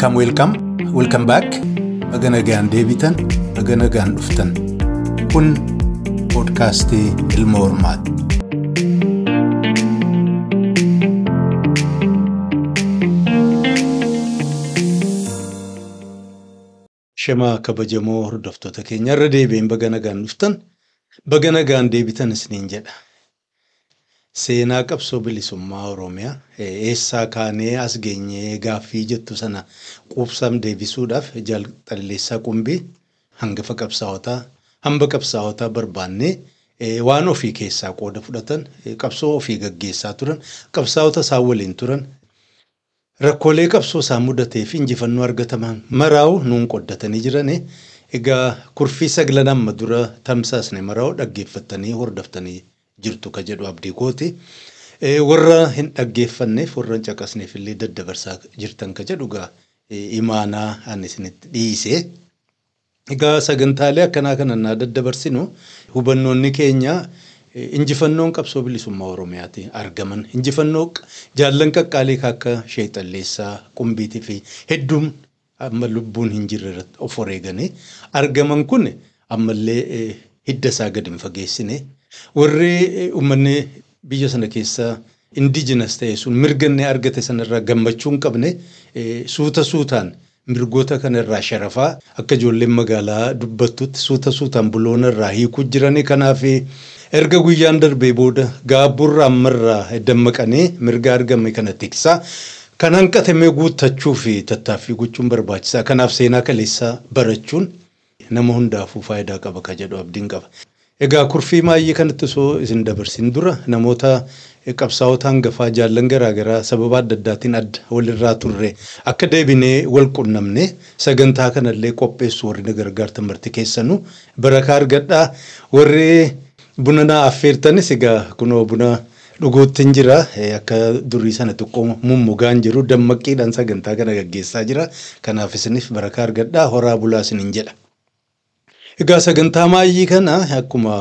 Welcome, welcome, welcome back. Baga nagaan deebitan, baga nagaan dhuftan. Kun poodkaastii Ilma Hormaati. Shemaa kabajamoo hordoftoota keenya irra deebiin baga nagaan dhuftan, baga nagaan deebitan isiniin jedha. Seenaa qabsoo bilisummaa Oromiyaa eessaa kaanee as geenyee gaaffii jettu sana quubsam deebisuudhaaf Jaal Xalleessaa Qumbii hangafa qabsaa'otaa hamba qabsaa'otaa barbaannee waan ofii keessaa qooda fudhatan qabsoo ofii gaggeessaa turan qabsaa'ota isaan waliin turan rakkoolee qabsoo isaan mudatee fi injifannoo argataman maraa'u nuun qoddatanii jirani. Egaa kurfii sagalan amma dura tamsaasne maraa'u dhaggeeffattanii hordoftanii jirtu ka jedhu abdii kooti. Warra hin dhaggeeffanneef warra hin caqasneef illee daddabarsaa jirtan ka jedhu egaa imaanaa ani isinitti dhiise. Egaa sagantaalee akkanaa kana naa daddabarsinu hubannoonni keenya injifannoon qabsoo bilisummaa Oromiyaati argaman. Injifannoo jaallan qaqqaalii akka Sheek Xalleessaa Qumbiitii fi hedduun amma lubbuun hin jirre irratti of wareeganii argaman kun ammallee hidda isaa gadi hin fageessine. Warri uummanni biyya sana keessa indigenous ta'e sun mirga inni argate sanarraa gammachuu hin qabne suuta suutaan mirgoota kanarraa sharafaa akka ijoolleen magaalaa dubbattutti suuta suutaan buloonarraa hiikuu jiranii. Kanaaf erga guyyaan darbee booda gaabburraa ammarraa dammaqanii mirga argame kana tiksaa kan hanqatame guuttachuu fi tattaaffii gochuun barbaachisaa. Kanaaf seenaa kaleessaa barachuun nama hundaafuu faayidaa qaba ka jedhu abdiin qaba. Egaa kurfii maayyii kanatti osoo isin dabarsin dura namoota qabsaa'ota hangafaa jaallan garaagaraa sababa adda addaatiin adda walirraa turre akka deebinee wal qunnamne sagantaa kanallee qopheessu warri na gargaartan marti keessanuu barakaa argadhaa. Warri buna naa affeertanis egaa kunoo buna dhuguutti hin jira. Akka durii sana xiqqoo mummugaan jiru dammaqqiidhaan sagantaa kana gaggeessaa jira. Kanaaf isiniif barakaa argadhaa, horaa bulaa isiniin jedha. Egaa sagantaa maayyii kana akkuma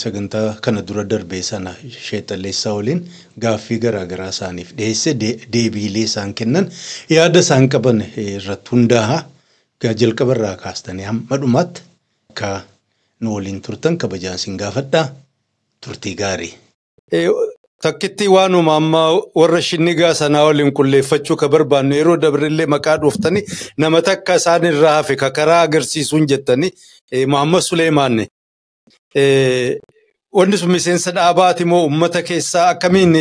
sagantaa kana dura darbee sana Sheek Xalleessaa waliin gaaffii garaagaraa isaaniif dhiyeesse deebiilee isaan kennan yaada isaan qaban irratti hundaa'a. Egaa jalqaba irraa kaastanii hamma dhumaatti akka nu waliin turtan kabajaan isin gaafadhaa. Turtii gaarii. Takkitti waanuma amma warra shinnigaa sanaa waliin qulleeffachuu ka barbaannu yeroo dabrillee maqaa dhooftanii nama takka isaan irraa hafe ka karaa agarsiisuun jettanii Muhammad Suleemaan wanni sun miseensa dhaabaati moo uummata keessaa akkamiin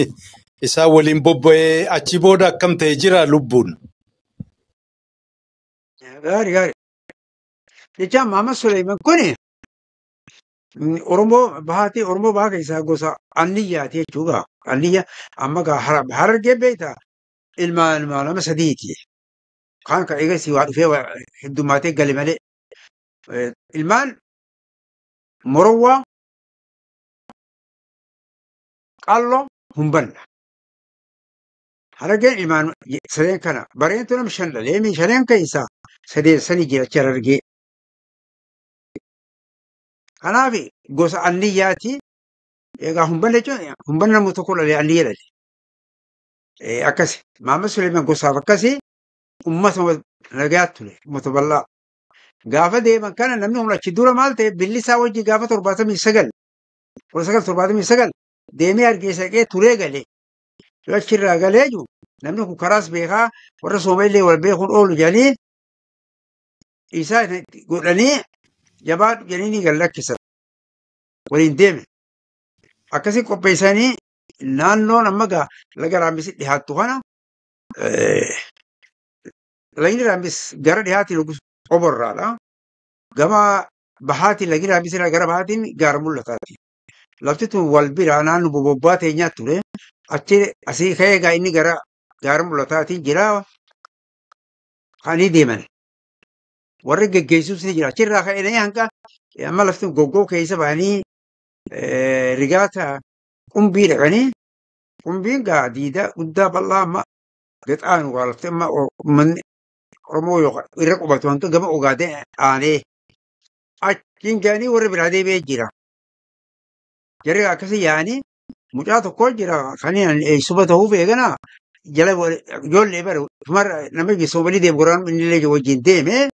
isaan waliin bobba'ee achi booda akkam ta'e jira lubbuun? Gaarii gaarii. Jechaan Muhammad Suleemaan kuni Oromoo bahaatii Oromoo bahaa keessaa gosa anniyyaati jechuudha. Anniyya amma gaa harargee beektaa ilma nama sadiiti. Kaan kan eegas waa dhufee heddummaatee gale malee. Ilmaan Morowwaa, Qalloo, Humbanna. Harargeen ilmaan sadeen kana bareentu nama shan dhalee shaneen keessaa sadeen sanii jira achi harargee. Kanaaf gosa anniyyaati. Egaa humbanna jechuun humbanna nama tokko dhalee anniyya dhale. Akkasi Muhammad Suleeman gosaaf akkasi uummata nagaa ture uummata bal'aa. Gaafa deeman kana namni humna achi dura maal ta'e billisaa wajjin gaafa 79 1979 deemee Hargeysa dhaqee turee galee. Yoo achirraa galee jiru namni kun karaas beekaa warra Soomallee wal beekuun oolu jedhanii isaa godhanii jabaa jedhanii ni gad lakkisan. Waliin deeme. Akkasii qopheessanii naannoon amma gaa laga Raambisitti dhiyaattu kana lagni Raambis gara dhiyaatiin oborraadha. Gama bahaatiin lagni Raambis irraa gara bahaatiin gaara mul'ataati. Lafti tun wal bira naannoo bobobbaa teenyaa ture. Achi asii ka'ee gaa inni gara gaara mul'ataatiin jira. Kanii deeman. Warri geggeessuus ni jira. Achirraa ka'anii hanga amma lafti goggoo keessa ba'anii rigaata qumbii dhaqanii qumbiin gaa diida guddaa bal'aa amma gaxaanu gaa lafti amma uummanni Oromoo yookaan irra qubatu hanga gama Ogaadeen aanee achiin ga'anii warri biraa deebi'ee jira. Jarri akkasii yaa'anii mucaa tokko jira kan eessuma ta'uuf eegana Jala ijoollee bara nama biyya Soomalii deemu goraan inni illee wajjin deeme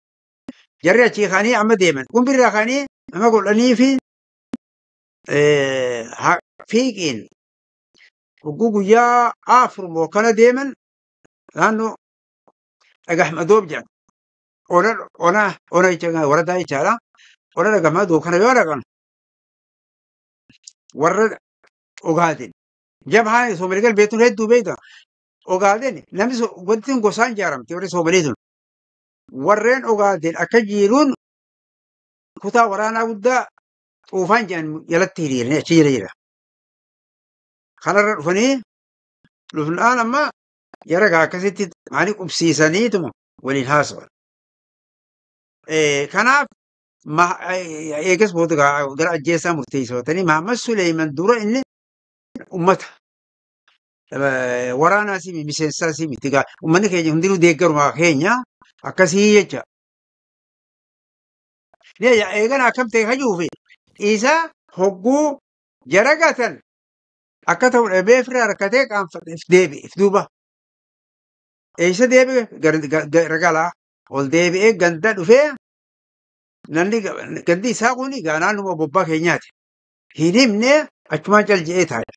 jarri achii kaanii amma deeman. Qumbirraa kaanii nama godhanii fi fiiqiin hogguu guyyaa 4 moo kana deeman naannoo Dhagaah Madoob jedhama. Ona ona ona jecha waradaa jechaadha. Ona Dhagaah Madoob kana yoo dhaqan warra Ogaaden. Jabhaan Soomalii galbeetuun hedduu beekta. Ogaaden namni wanti sun gosaan ijaaramte warri Soomalii sun. Warreen Ogaaden akka jiruun kutaa waraanaa guddaa xuufaan jedhan jalatti hiriiranii achi jala jira. Kanarra dhufanii dhufnaan amma jara gaa akkasitti maanii qubsiisaniituma waliin haasawan. Kanaaf eegas booda gara ajjeessaa murteessatanii Mahammad Suleeman dura inni ummata waraanaa simi miseensaa simi gaa uummanni keenya hundinuu deeggarumaa keenya akkasii jecha. Eegana akkam ta'e hajuufi isa hogguu jara gatan akka ta'u dhabee ofirraa rakkatee qaanfatee deebi'e duuba. Eessa deebi'e gara galaa ol deebi'ee ganda dhufee namni gandi isaa kun egaa naannuma bobbaa keenyaati. Hin himne achumaan cal je'ee taa'e.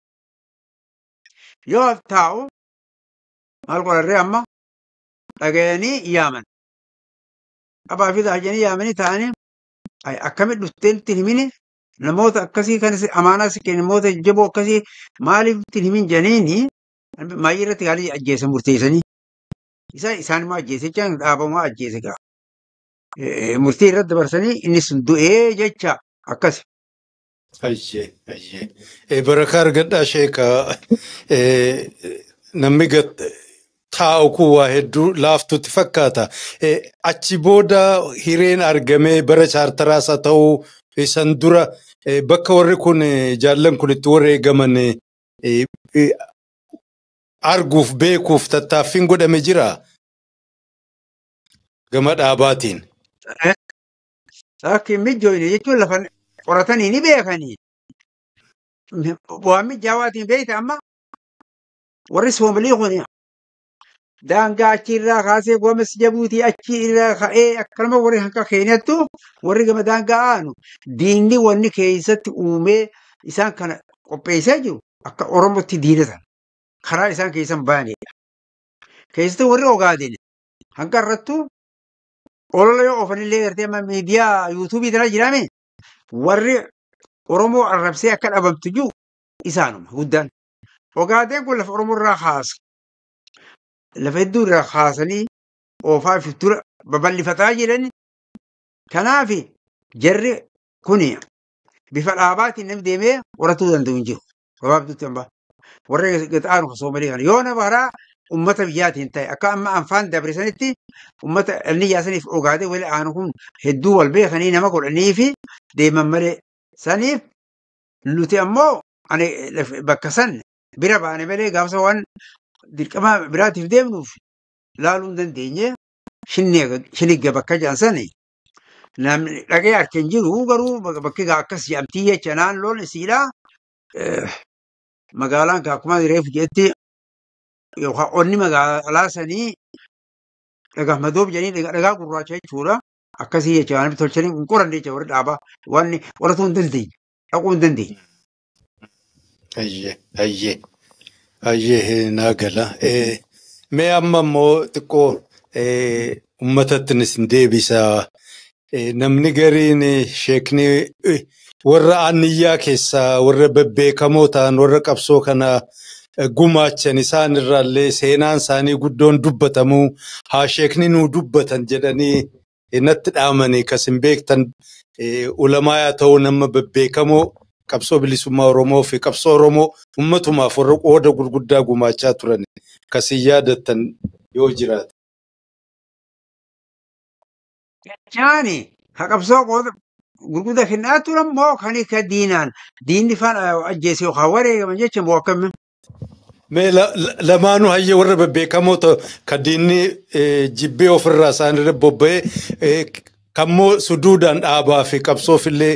Yoo taa'u maal qorarree amma dhagayanii yaaman. Abaa fi daajanii yaamanii taa'anii akkamitti dhuftee nutti hin himini namoota akkasii kan amaanaa si kenne namoota jajjaboo akkasii maaliif nutti hin himin jedhaniini maayii irratti haalli ajjeesan murteessanii. Isaan immoo ajjeese jechaan dhaabamaa ajjeese gaa. Murtii irratti dabarsanii inni sun du'ee jecha akkas. Ayyee ayyee. Barakaa argadhaa sheekaa namni taa'u kun waa hedduu laaftutti fakkaata. Achi booda hireen argamee bara chaartaraas haa ta'uu san dura bakka warri kun jaallan kun itti wareegaman arguuf beekuuf tattaaffiin godhame jira gama dhaabaatiin. Akka hin mijoofne jechuun lafa qoratanii ni beekanii. Waan mijaawaatiin beekta amma warri Soomalii kun daangaa achi irraa kaasee gomas jabuutii achi irraa ka'ee akkanuma warri hanqa keenyattu warri gama daangaa aanu diinni wanni keessatti uumee isaan kana qopheessee jiru akka Oromootti diinatan karaa isaan keessan baanedha. Keessatti warri Ogaadeen hanqa irrattu olola yoo oofanillee gartee amma miidiyaa yuutuubii tana jiraame warri Oromoo arrabsee akka dhabamtu jiru isaanuma guddaan. Ogaadeen kun lafa Oromoo irraa kaasa. Lafa hedduu irraa kaasanii oofaa fi dura babal'ifataa jiran. Kanaaf jarri kun bifa dhaabaatiin namni deemee qoratuu danda'u hin jiru. Gabaabduutti hambaa. Warri gaxaanu Soomalii kana yoo nama karaa uummata biyyaatiin ta'e akka amma anfaan dabrisanitti uummata inni yaasaniif Ogaadee wali aanu kun hedduu wal beekanii nama godhanii fi deeman malee. Saniif nuti ammoo ani bakka san bira baane malee gaafsa waan dirqama biraatiif deemnuuf laaluu hin dandeenye shinigga bakka jedhan sani namni dhagee harka hin jiru garuu bakki akkas jedhamtii jecha naannoon isiidha. Magaalaan akkuma reefu jetti yookaan onni magaalaa sanii dhagaa madoob jedhanii dhagaa gurraacha jechuudha. Akkasii jecha waan tolchanii hin qoranne jecha warri dhaabaa waan qoratuu hin dandeenye dhaquu hin dandeenye. Ayyee ayyee ayyee naa gala. Mee amma immoo xiqqoo uummatatti isin deebisa. Namni gariin sheekni warra anniyyaa keessaa warra bebbeekamoo ta'an warra qabsoo kana gumaachan isaan irraallee seenaan isaanii guddoon dubbatamuu haa sheekni nuu dubbatan jedhanii natti dhaamanii kas hin beektan ulamaa haa ta'uu nama bebbeekamoo qabsoo bilisummaa Oromoo fi qabsoo Oromoo ummatumaaf warra qooda gurguddaa gumaachaa turan kas hin yaadattan yoo jiraate. Jechaani ha qabsoo qooda gurguddaa kennaa turan moo kan akka diinaan diinni faana ajjeese yookaan wareegaman jecha moo akkami? Mee lamaanuu hayyee warra bebbeekamoo kan diinni jibbee ofirraa isaanirra bobba'ee kammoo suduudhaan dhaabaa fi qabsoofillee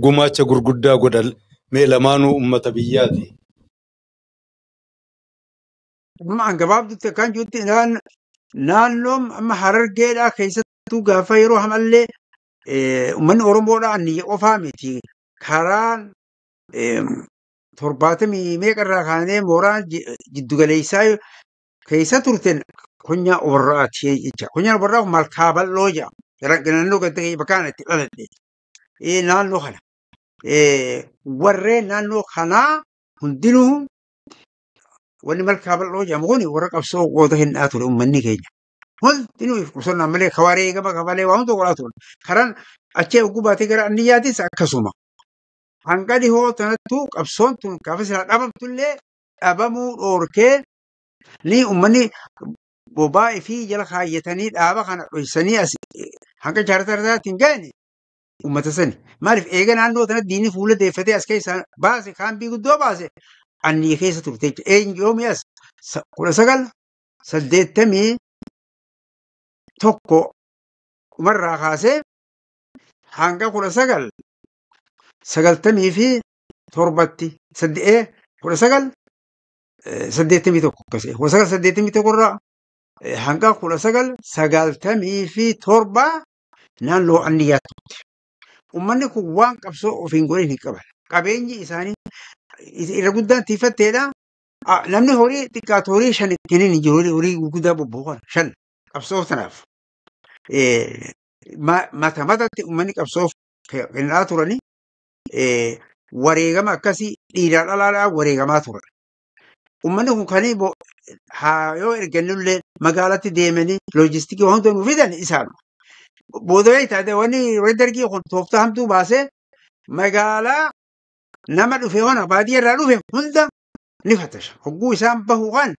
gumaacha gurguddaa godhan mee lamaanuu uummata biyyaati. Amma gabaabdutti akkaan jirutti naannoon amma Harargeedhaa keessattuu gaafa yeroo hamallee uummanni Oromoodhaa anniyya qofaa miti. Karaan 70 meeqarraa kaanee mooraan jiddugaleessaa keessa turten konyaa obarraati jecha. Konyaan obarraa kun malkaa bal'oo jedhama. Naannoo ganda keenya bakka kana itti dhaladhe. Naannoo kana. Warreen naannoo kanaa hundinuu wanni malkaa bal'oo jedhamu kun warra qabsoo qooda kennaa ture uummanni keenya. Hundinuu if qusannaan malee kawareegama kafalee waa hunda godhaa ture. Karaan achii ogguu baatee gara anniyyaatis akkasuma. Hanga dhihoo tanattuu qabsoon tun gaafa silaa dhabamtullee dhabamuu dhoorkee ni uummanni bobaa fi jala kaayyatanii dhaaba kana dhoysanii as hanga jaartaraatiin hin ga'ani uummata sani. Maaliif eega naannoo tanatti diinni fuula deeffatee as keessaa baase kaambii guddoo baase anniyya keessa turte jechuudha. Eenyu yoomi as 1981 umarraa kaasee hanga 1997tti 1981 akkasii 1981 irraa hanga 1997 naannoo anniyyaa turte. Uummanni kun waan qabsoo ofiin godhin hin qaban. Qabeenyi isaanii irra guddaan tiifatteedha. Namni horii xiqqaatu horii shan kennin hin jiru. Horii gurguddaa bobbookan shan qabsoo tanaaf. Mata matatti uummanni qabsoof kennaa turani. Wareegama akkasii dhiiraa dhalaadhaa wareegamaa turan. Uummanni kun kan haa yoo ergannullee magaalatti deemanii loojistikii waan hunda nuuf fidan isaan. Booda taate wanni warri dargii kun tooftaa hamtuu baasee magaalaa nama dhufe hona baadiyyaa irraa dhufe hunda ni fattasha. Hogguu isaan bahu kan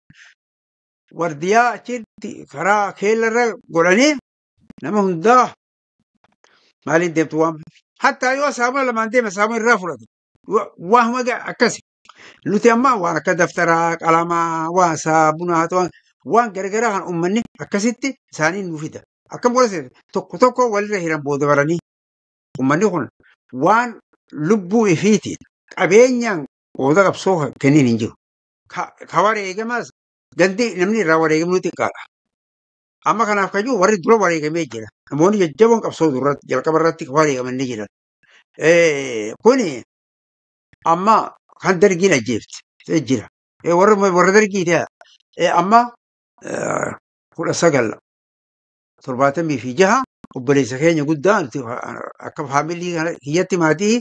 wardiyaa achitti karaa keellarra godhanii nama hundaa maaliin deemtu waan hattaa yoo saamuna lamaan deeme saamuna irraa fudhatu. Waanuma akkasi. Nuti amma waan akka daftaraa, qalamaa, waan saabunaa, waan garagaraa kan uummanni akkasitti isaanii nu fida. Akkam godhase tokko tokko walirra hiran booda baranii uummanni kun waan lubbuu ifiitiin qabeenyaan qooda qabsoo kennin hin jiru. Ka wareegamaas gandi namni irraa wareegamuu xiqqaadha. Amma kanaaf kan jiru warri dura wareegamee jira. Namoonni jajjaboon qabsoo duratti jalqaba irratti wareegaman ni jiran. Kuni amma kan dargiin ajjeefte jira. Warra dargii ta'e amma 1976 obboleessa keenya guddaa akka faamilii kiyyatti maatii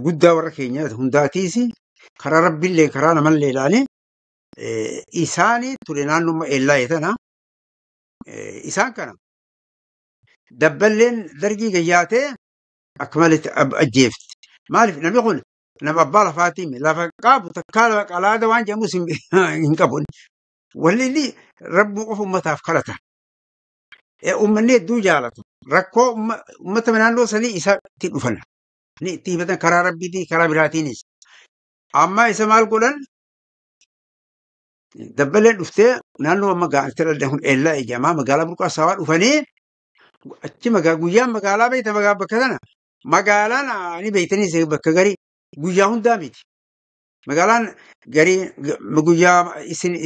guddaa warra keenya hundaatiis karaa rabbiillee karaa namallee ilaanii isaanii ture naannoo eellaa'e tana isaan kana dabballeen dargii gayyaatee akka maletti ajjeefte. Maaliif namni kun nama abbaa lafaatiin lafa qabu takkaa qalaada waan jedhamus hin qabu. Walli inni rabbuu qofa uummataaf kadhata. Uummanni hedduu jaalatu. Rakkoo uummata naannoo sanii isatti dhufan. Ni itti himatan karaa rabbiitiin karaa biraatiinis. Amma isa maal godhan dabbaleen dhuftee naannoo amma gaaritti dhalate kun eellaa eegamaa magaalaa burqaa saawaa dhufanii achi guyyaan magaalaa beekta bakka sana magaalaan ni beektanii bakka garii guyyaa hundaa miti. Magaalaan garii guyyaa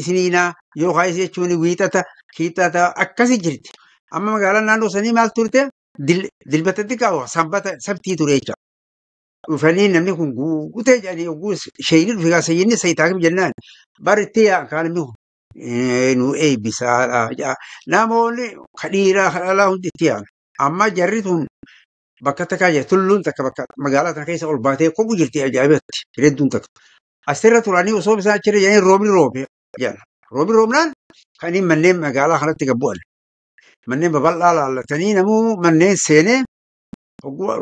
isiniinaa yookaan jechuun wiixata kiixata akkasi jirti. Amma magaalaan naannoo sanii maal turte dilbata xiqqaa sanbata sabtii ture jecha. Dhufanii namni kun guutee jedhanii yogguu sheeyini dhufe gaa sayyinni sayitaakim jennaan baritti yaa kaan namni kun nu eebbisaadha. Namoonni kadhiiraa kadhalaa hundi itti yaa'an. Amma jarri tun bakka takkaa jira tulluun takka bakka magaalaa tana keessa ol baatee kophu jirti ajaa'ibatti hedduun takka. Asirra turanii osoo isaan achirra jiranii roobni roobe jedhan. Roobni roobnaan kan inni manneen magaalaa kanatti gad bu'an. Manneen babal'aa laallatanii namuu manneen seenee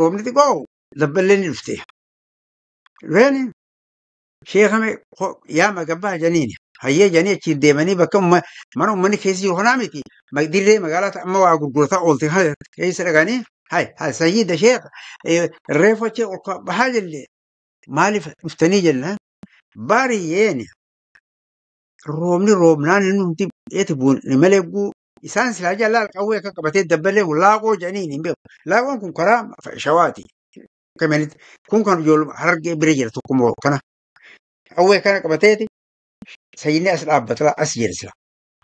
roobni xiqqoo dabballeen ni dhufte. Dhufeen sheekame yaa magabbaa janiini. Hayyee janii achiin deemanii bakka mana uummanni keessa jiru kanaa miti. Dirree magaalaa amma waa gurgurataa oolte keessa dhaqanii hay hay sayyida sheekh reefu achi ol bahaa jenne maaliif dhuftanii jennaan baariyyeen roobni roobnaan inni hundi eeti buun malee guu isaan silaa jallaa qawwee akka qabatee dabbalee laaqoo jedhanii hin beeku. Laaqoon kun karaa shawaati. Kun kan ijoollee harargee bira jira tokko kana. Qawwee kana qabateeti Sayyidni as dhaabbata as jedhe.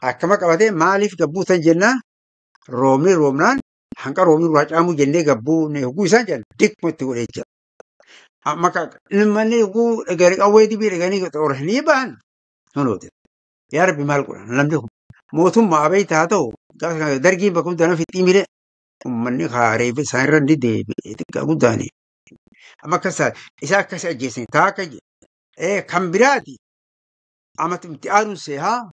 Akkama qabatee maaliif gabbuutan jennaan roobni roobnaan hanqa roobni irraa caamuu jennee gabbuu hogguu isaan jedhan dikma itti godhee jira. Amma ilmanni hogguu gari qawwee dibii dhaganii xoorsanii ba'an hunooti. Yaa Rabbi maal godhan namni kun mootummaa abeeyta haa ta'u dargiin bakka guddaa nama fixii mire uummanni haaree isaan irra ni deebi'e xiqqaa guddaani. Amma akkas isaa akkas ajjeesanii taa akka kan biraati. Amma itti aanuun seehaa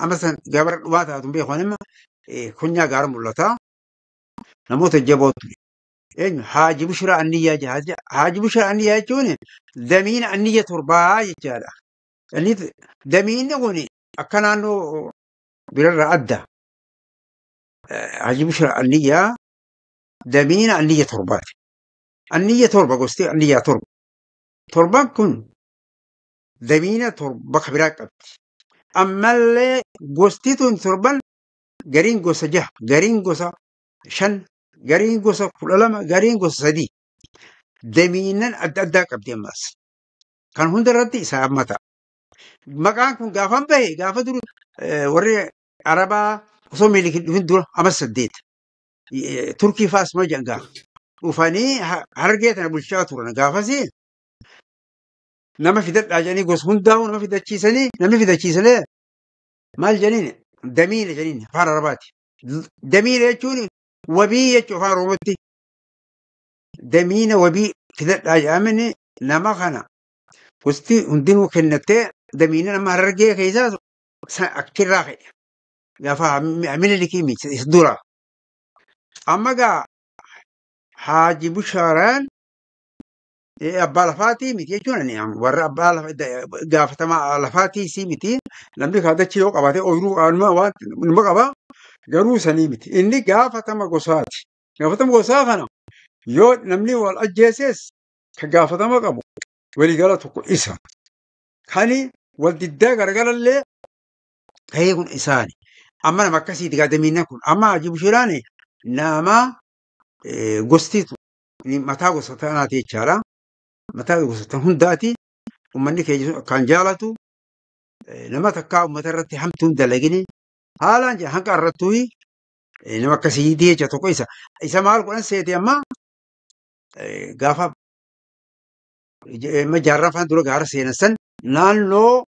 amma san gabara dhumaa taatu beeku amma kunyaa gaara mul'ata. Namoota jaboo ture. Eenyu Haaji Bushiraa Anniyyaa jedha. Haaji Bushiraa Anniyyaa jechuun damiina Anniyya torbaa jechaadha. Damiinni kun akka naannoo birarraa adda. Haaji Bushiraa Anniyyaa damiina Anniyya torbaati. Anniyya torba gosti Anniyyaa torba. Torban kun damiina torba biraa qabdi. Ammallee gosti tun torban gariin gosa 6, gariin gosa 5, gariin gosa 12, gariin gosa 3. Damiinan adda addaa qabdi ammas. Kan hunda irratti isa hammata. Maqaan kun gaafa bahe gaafa dur warri Arabaa osoo Minilik dhufin dura amma 8. Turkii faas ma jedhan gaafa. Dhufanii Harargee tana bulchaa turan gaafasii nama fidadhaa jedhanii gosa hundaa'uu nama fidachiisanii namni fidachiisanii maal jedhaniin damiina jedhaniin afaan Arabaati. Damiina jechuun wabii jechuu afaan Oromootti. Damiina wabii fidadhaa jedhamani nama kana gosti hundinuu kennattee damiina nama Harargee keessaa achirraa ka'e. Gaafa Minilikii miti isa dura. Amma gaa Haaji Bushaaraan abbaa lafaatii miti jechuun warra abbaa gaafatamaa lafaatii si miti namni kaadachi yoo qabaate ooyiruu waan nama qaba garuu sanii miti inni gaafatama gosaati. Gaafatama gosaa kana yoo namni wal ajjeeses kan gaafatama qabu waliigala tokko isa. Kani wal diddaa gargarallee gahee kun isaani. Amma nama akkasiiti gaadamiinna kun amma Haaji Bushiiraan nama gostiitu mataa gosa tanaati jechaadha. Mataa gosa hundaati. Uummanni keenya kan jaalatu nama takkaa uummata irratti hamtuun dalagini haalaan hanqa irrattuu nama akkasiiti jecha tokko isa. Isa maal godhan seete amma gaafa jaarraa afaan dura gaara seenan san naannoo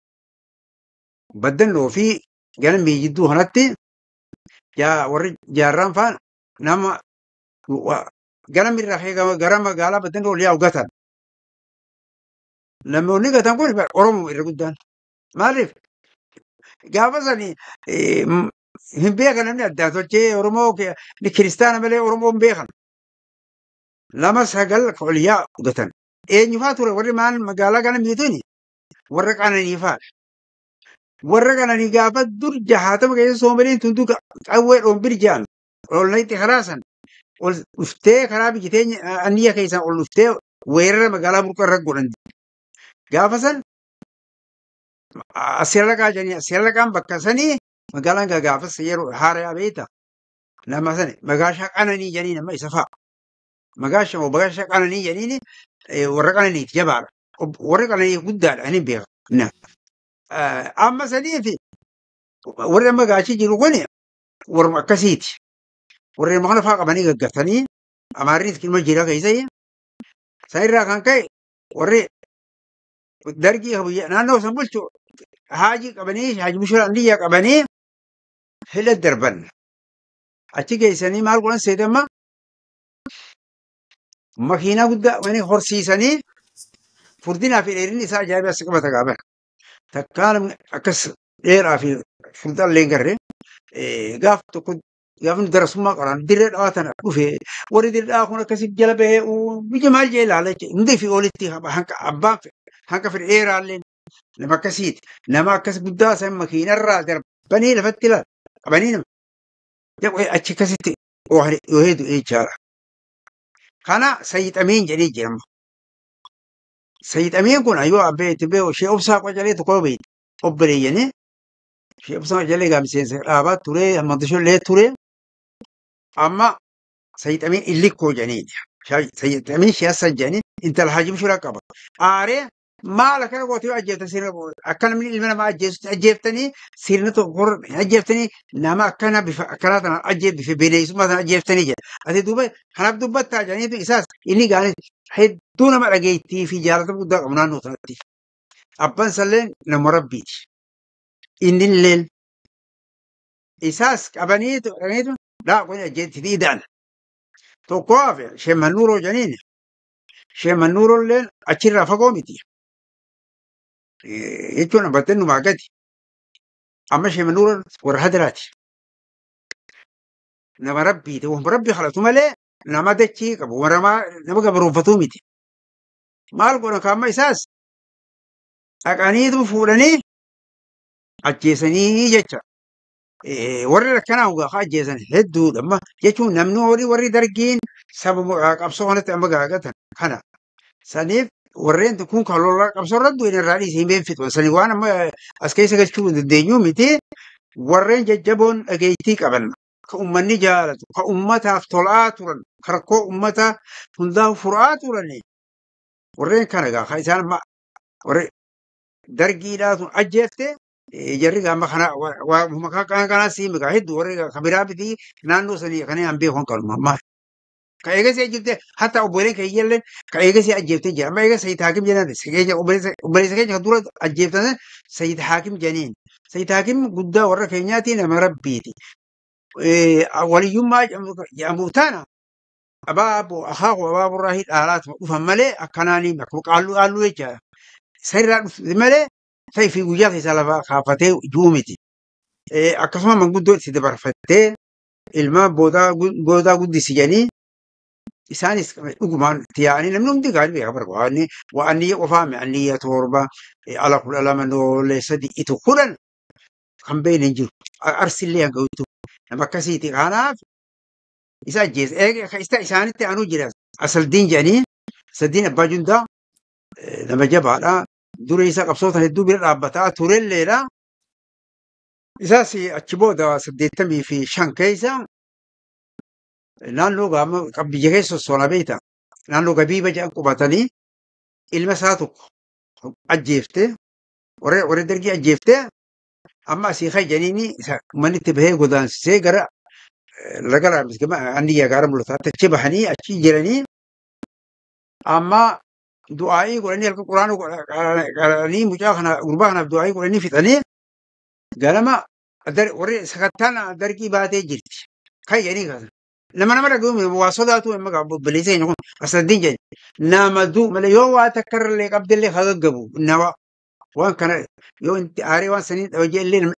baddannoo fi galmii jidduu kanatti warri jaarraan faan nama galmi irraa gara magaalaa baddannoo ol yaa'u gatan. Namoonni gatan kun Oromoo irra guddaan. Maaliif gaafa sani hin beekan namni addaan tolchee Oromoo kiristaana malee Oromoo hin beekan. 2 9 ol yaa'u gatan. Eenyufaa ture warri maal magaalaa kana miituuni warra qananiifaadha. Warra qananii gaafa dur 60 keessa Soomaliin tun dur qawwee dhoombir jedhan ol naqxi karaa san ol dhuftee karaa biyya teenya Anniyya keessaan ol dhuftee weerara magaalaa burqa irra godhan. Gaafa san asirraqaa jedhanii asirraqaan bakka sanii magaalaan gaafas yeroo haaraa beekta. Nama sani magaashaa qananii jedhanii nama isa fa'a. Magaashaa moo magaashaa qananii jedhanii warra qananiiti jabaadha. Warri qananii guddaadha ani beeka. Amma saniifi warri amma gaachii jiru kun warra akkasiiti. Warri kana fa'aa qabanii gaggatanii amaarriis ilma jira keessa san irraa kan ka'e warri dargii naannoo san bulchu haajii qabanii Haaji Bushiraa Anniyyaa qabanii hidha darban. Achi geessanii maal godhan seete amma makiinaa guddaa wani horsiisanii furdinaa fi dheerinni isaa ajaa'iba as qabata gaafa. Takkaa namni akkas dheeraa fi furdaan illee hin garre gaaf tokko gaafa nu darasummaa qoraan dirree dhawaa tana dhufe warri dirree dhawaa kun akkasii jala bahee biyya maal jee ilaala jechuudha. Hundi fi olitti hanqa abbaan hanqa fedhe dheeraallee nama akkasiiti. Nama akkas guddaa san makiinarraa darbanii lafatti ilaala qabanii nama. Achi akkasitti yoo du'e jechaadha. Kana sayyixameen jedhee jira. Sayyixameen kun ayyoo abbee itti beeku ishee obsaa qocalee tokko beekti. Obboleeyyanii ishee obsaa qocalee gaa miseensa dhaabaa ture hamma ture. Amma sayyixameen illikkoo jedhanii. Sayyixameen shiyaasan jedhanii intala Haaji Bushiraa qaba. Aaree Maal akkana gootee yoo ajjeeftan sirna akka namni ilma namaa ajjeesutti ajjeeftanii sirna tokko ajjeeftanii nama akkana bifa akkanaa tanaan ajjeef bifa bineensummaa tanaan ajjeeftanii jedha. Ati duuba kanaaf dubbattaa jedhaniitu isaas inni gaanis hedduu nama dhageettii fi jaalata guddaa qabu naannoo sanatti. Abbaan salleen nama rabbiiti. Inni illeen isaas qabaniitu dhaqaniitu daakuni ajjeetti ida'an. Tokko hafe sheemannuuroo jedhaniin sheemannuuroolleen achirraa fagoo miti. Jechuun abatteen numaa gadi. Amma sheemannuuroon warra hadiraati. Nama rabbiiti. Wanta rabbi halatu malee nama dachii qabu warra nama gabroonfatuu miti. Maal godhan kaamma isaas dhaqaniitu fuudhanii ajjeesanii jecha. Warri akkanaa dhugaa ajjeesan hedduudha amma jechuun namni horii warri dargiin sababa qabsoo kanatti amma gaagatan kana. Saniif warreen kun kan lolaa qabsoo irratti du'in irraa dhiisee hin beekfitu. Sani waan amma as keessa galchuu hin dandeenyu miti. Warreen jajjaboon dhageettii qaban ka uummanni jaalatu ka uummataaf tolaa turan ka rakkoo uummata hundaa furaa turan warreen kana gaa isaan amma warri dargiidhaa tun ajjeefte jarri gama kana kana kana siimi gaa hedduu warri kan biraa miti naannoo sanii kan an beeku kan amma. Ka eegasii ajjeefte hatta obboleen keeyyalleen ka eegasii ajjeefte jira. Amma eegas Sayyid Haakim jedhan obboleessa keenya kan dura ajjeeftan Sayyid Haakim jedhaniin. Sayyid Haakim guddaa warra keenyaati nama rabbiiti. Waliyyummaa jedhamu tana abaaboo akaakuu abaaboo irraa dhaalaatuma dhufan malee akkanaanii akkuma qaalluu qaalluu jecha. Sirraa dhufte malee ta'ii fi guyyaa keessaa lafa kaafatee ji'u miti. Akkasuma manguddoo itti dabarfattee ilma boodaa guddisi jedhanii isaanis dhugumaan itti yaa'anii namni hundi gaarii beeka barba. Waan niyya qofaa mi'a niyya 7 ala 12 noolee 3 itu 10 kan beekne hin jiru. Arsillee hanga utu nama akkasiiti. Kanaaf isa ajjeese. Isa isaanitti aanuu jira. Asaldiin jedhanii Asaldiin abbaa jundaa nama jabaadha. Dura isa qabsoota hedduu bira dhaabbataa turelleedha. Isaas achi booda 85 keessa naannoo gaama biyya keessa sossoona beekta. Naannoo gabiiba jedhan qubatanii ilma isaa tokko ajjeefte warri dargii ajjeefte amma asii kayyaniini uummanni itti bahee godaansisee gara laga raamis gama anniyyaa gaara mul'ataatti achi bahanii achi jiranii amma du'aa'ii godhanii halkan quraana qaranii mucaa kana gurbaa kanaaf du'aa'ii godhanii fixanii ganama warri sakattaan dargii baatee jirti. Kayyanii kaasan. Nama nama dhaga'u waa sodaatu amma obboleessa keenya kun asaddiin jedhe nama du'u malee yoo waa takka irrallee qabdillee haa gaggabu nama waan kana yoo inti aaree waan sanii dhabajee illee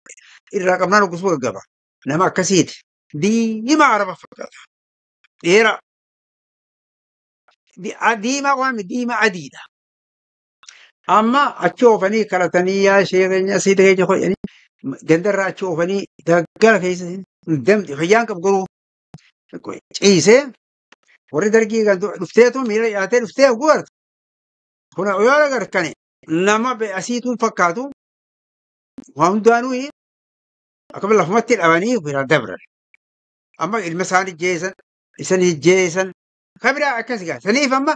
irraa qabnaan gosa gaggaba. Nama akkasiiti. Diimaa araba fakkaata. Dheeraa. Diimaa waan diimaa adiidha. Amma achi oofanii kadhatanii yaa ishee keenya asii keenya hodhanii gandarraa achi oofanii daggala keessa damti fayyaan qabu garuu ciisee warri dargii kan dhufteetu miila dhiyaatee dhuftee gubartu. Kun yoo agartani nama asiituun fakkaatu waa hundaanuu akkuma lafumatti dhabanii bira dabran. Amma ilma isaanii jeesan isanii jeesan kan biraa akkas gaa saniif amma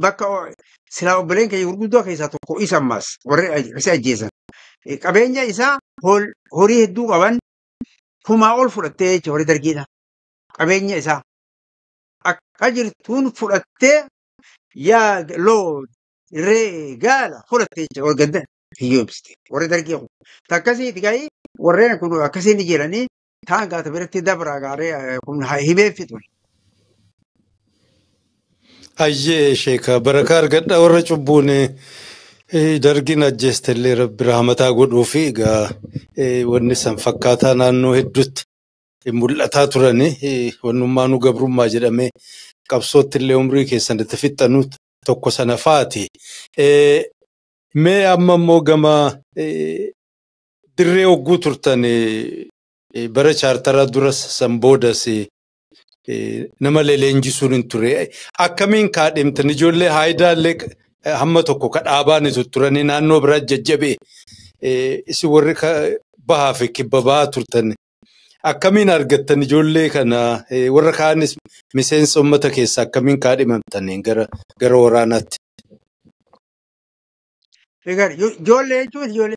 bakka silaa obboleen keenya gurguddoo keessaa tokko isa ammas warri isa ajjeesan. Qabeenya isaa horii hedduu qaban kumaa ol fudhattee jecha warri dargiidha. Qabeenya isaa akka jirtuun fudhattee yaa loon re'ee gaala fudhattee jecha warri ganda hiyyoomsite warri dargii kun. Takkasiiti gaayi warreen kun akkasiin ni jiranii taan gaata biratti dabraa gaaree kun himee fitu. Ayyee sheeka barakaa argadha warra cubbuun dargiin ajjeestellee rabbi rahmataa godhuu fi egaa wanni san fakkaataa naannoo hedduutti mul'ataa turani wannummaa nu gabrummaa jedhamee qabsootti illee umrii keessan itti fixxanu tokko sana faati. Mee amma immoo gama dirree hogguu turtan bara chaartaraa duras san boodas nama leenjisuun hin ture. Akkamiin kaadhimtan ijoollee haayidaallee hamma tokko ka dhaabaan turanii naannoo biraa jajjabee isin warri bahaa fi kibba bahaa turtan. Akkamiin argattan ijoollee kana warra kaanis miseensa uummata keessaa akkamiin kaadhimamtan gara waraanaatti? Egaa ijoollee jechuun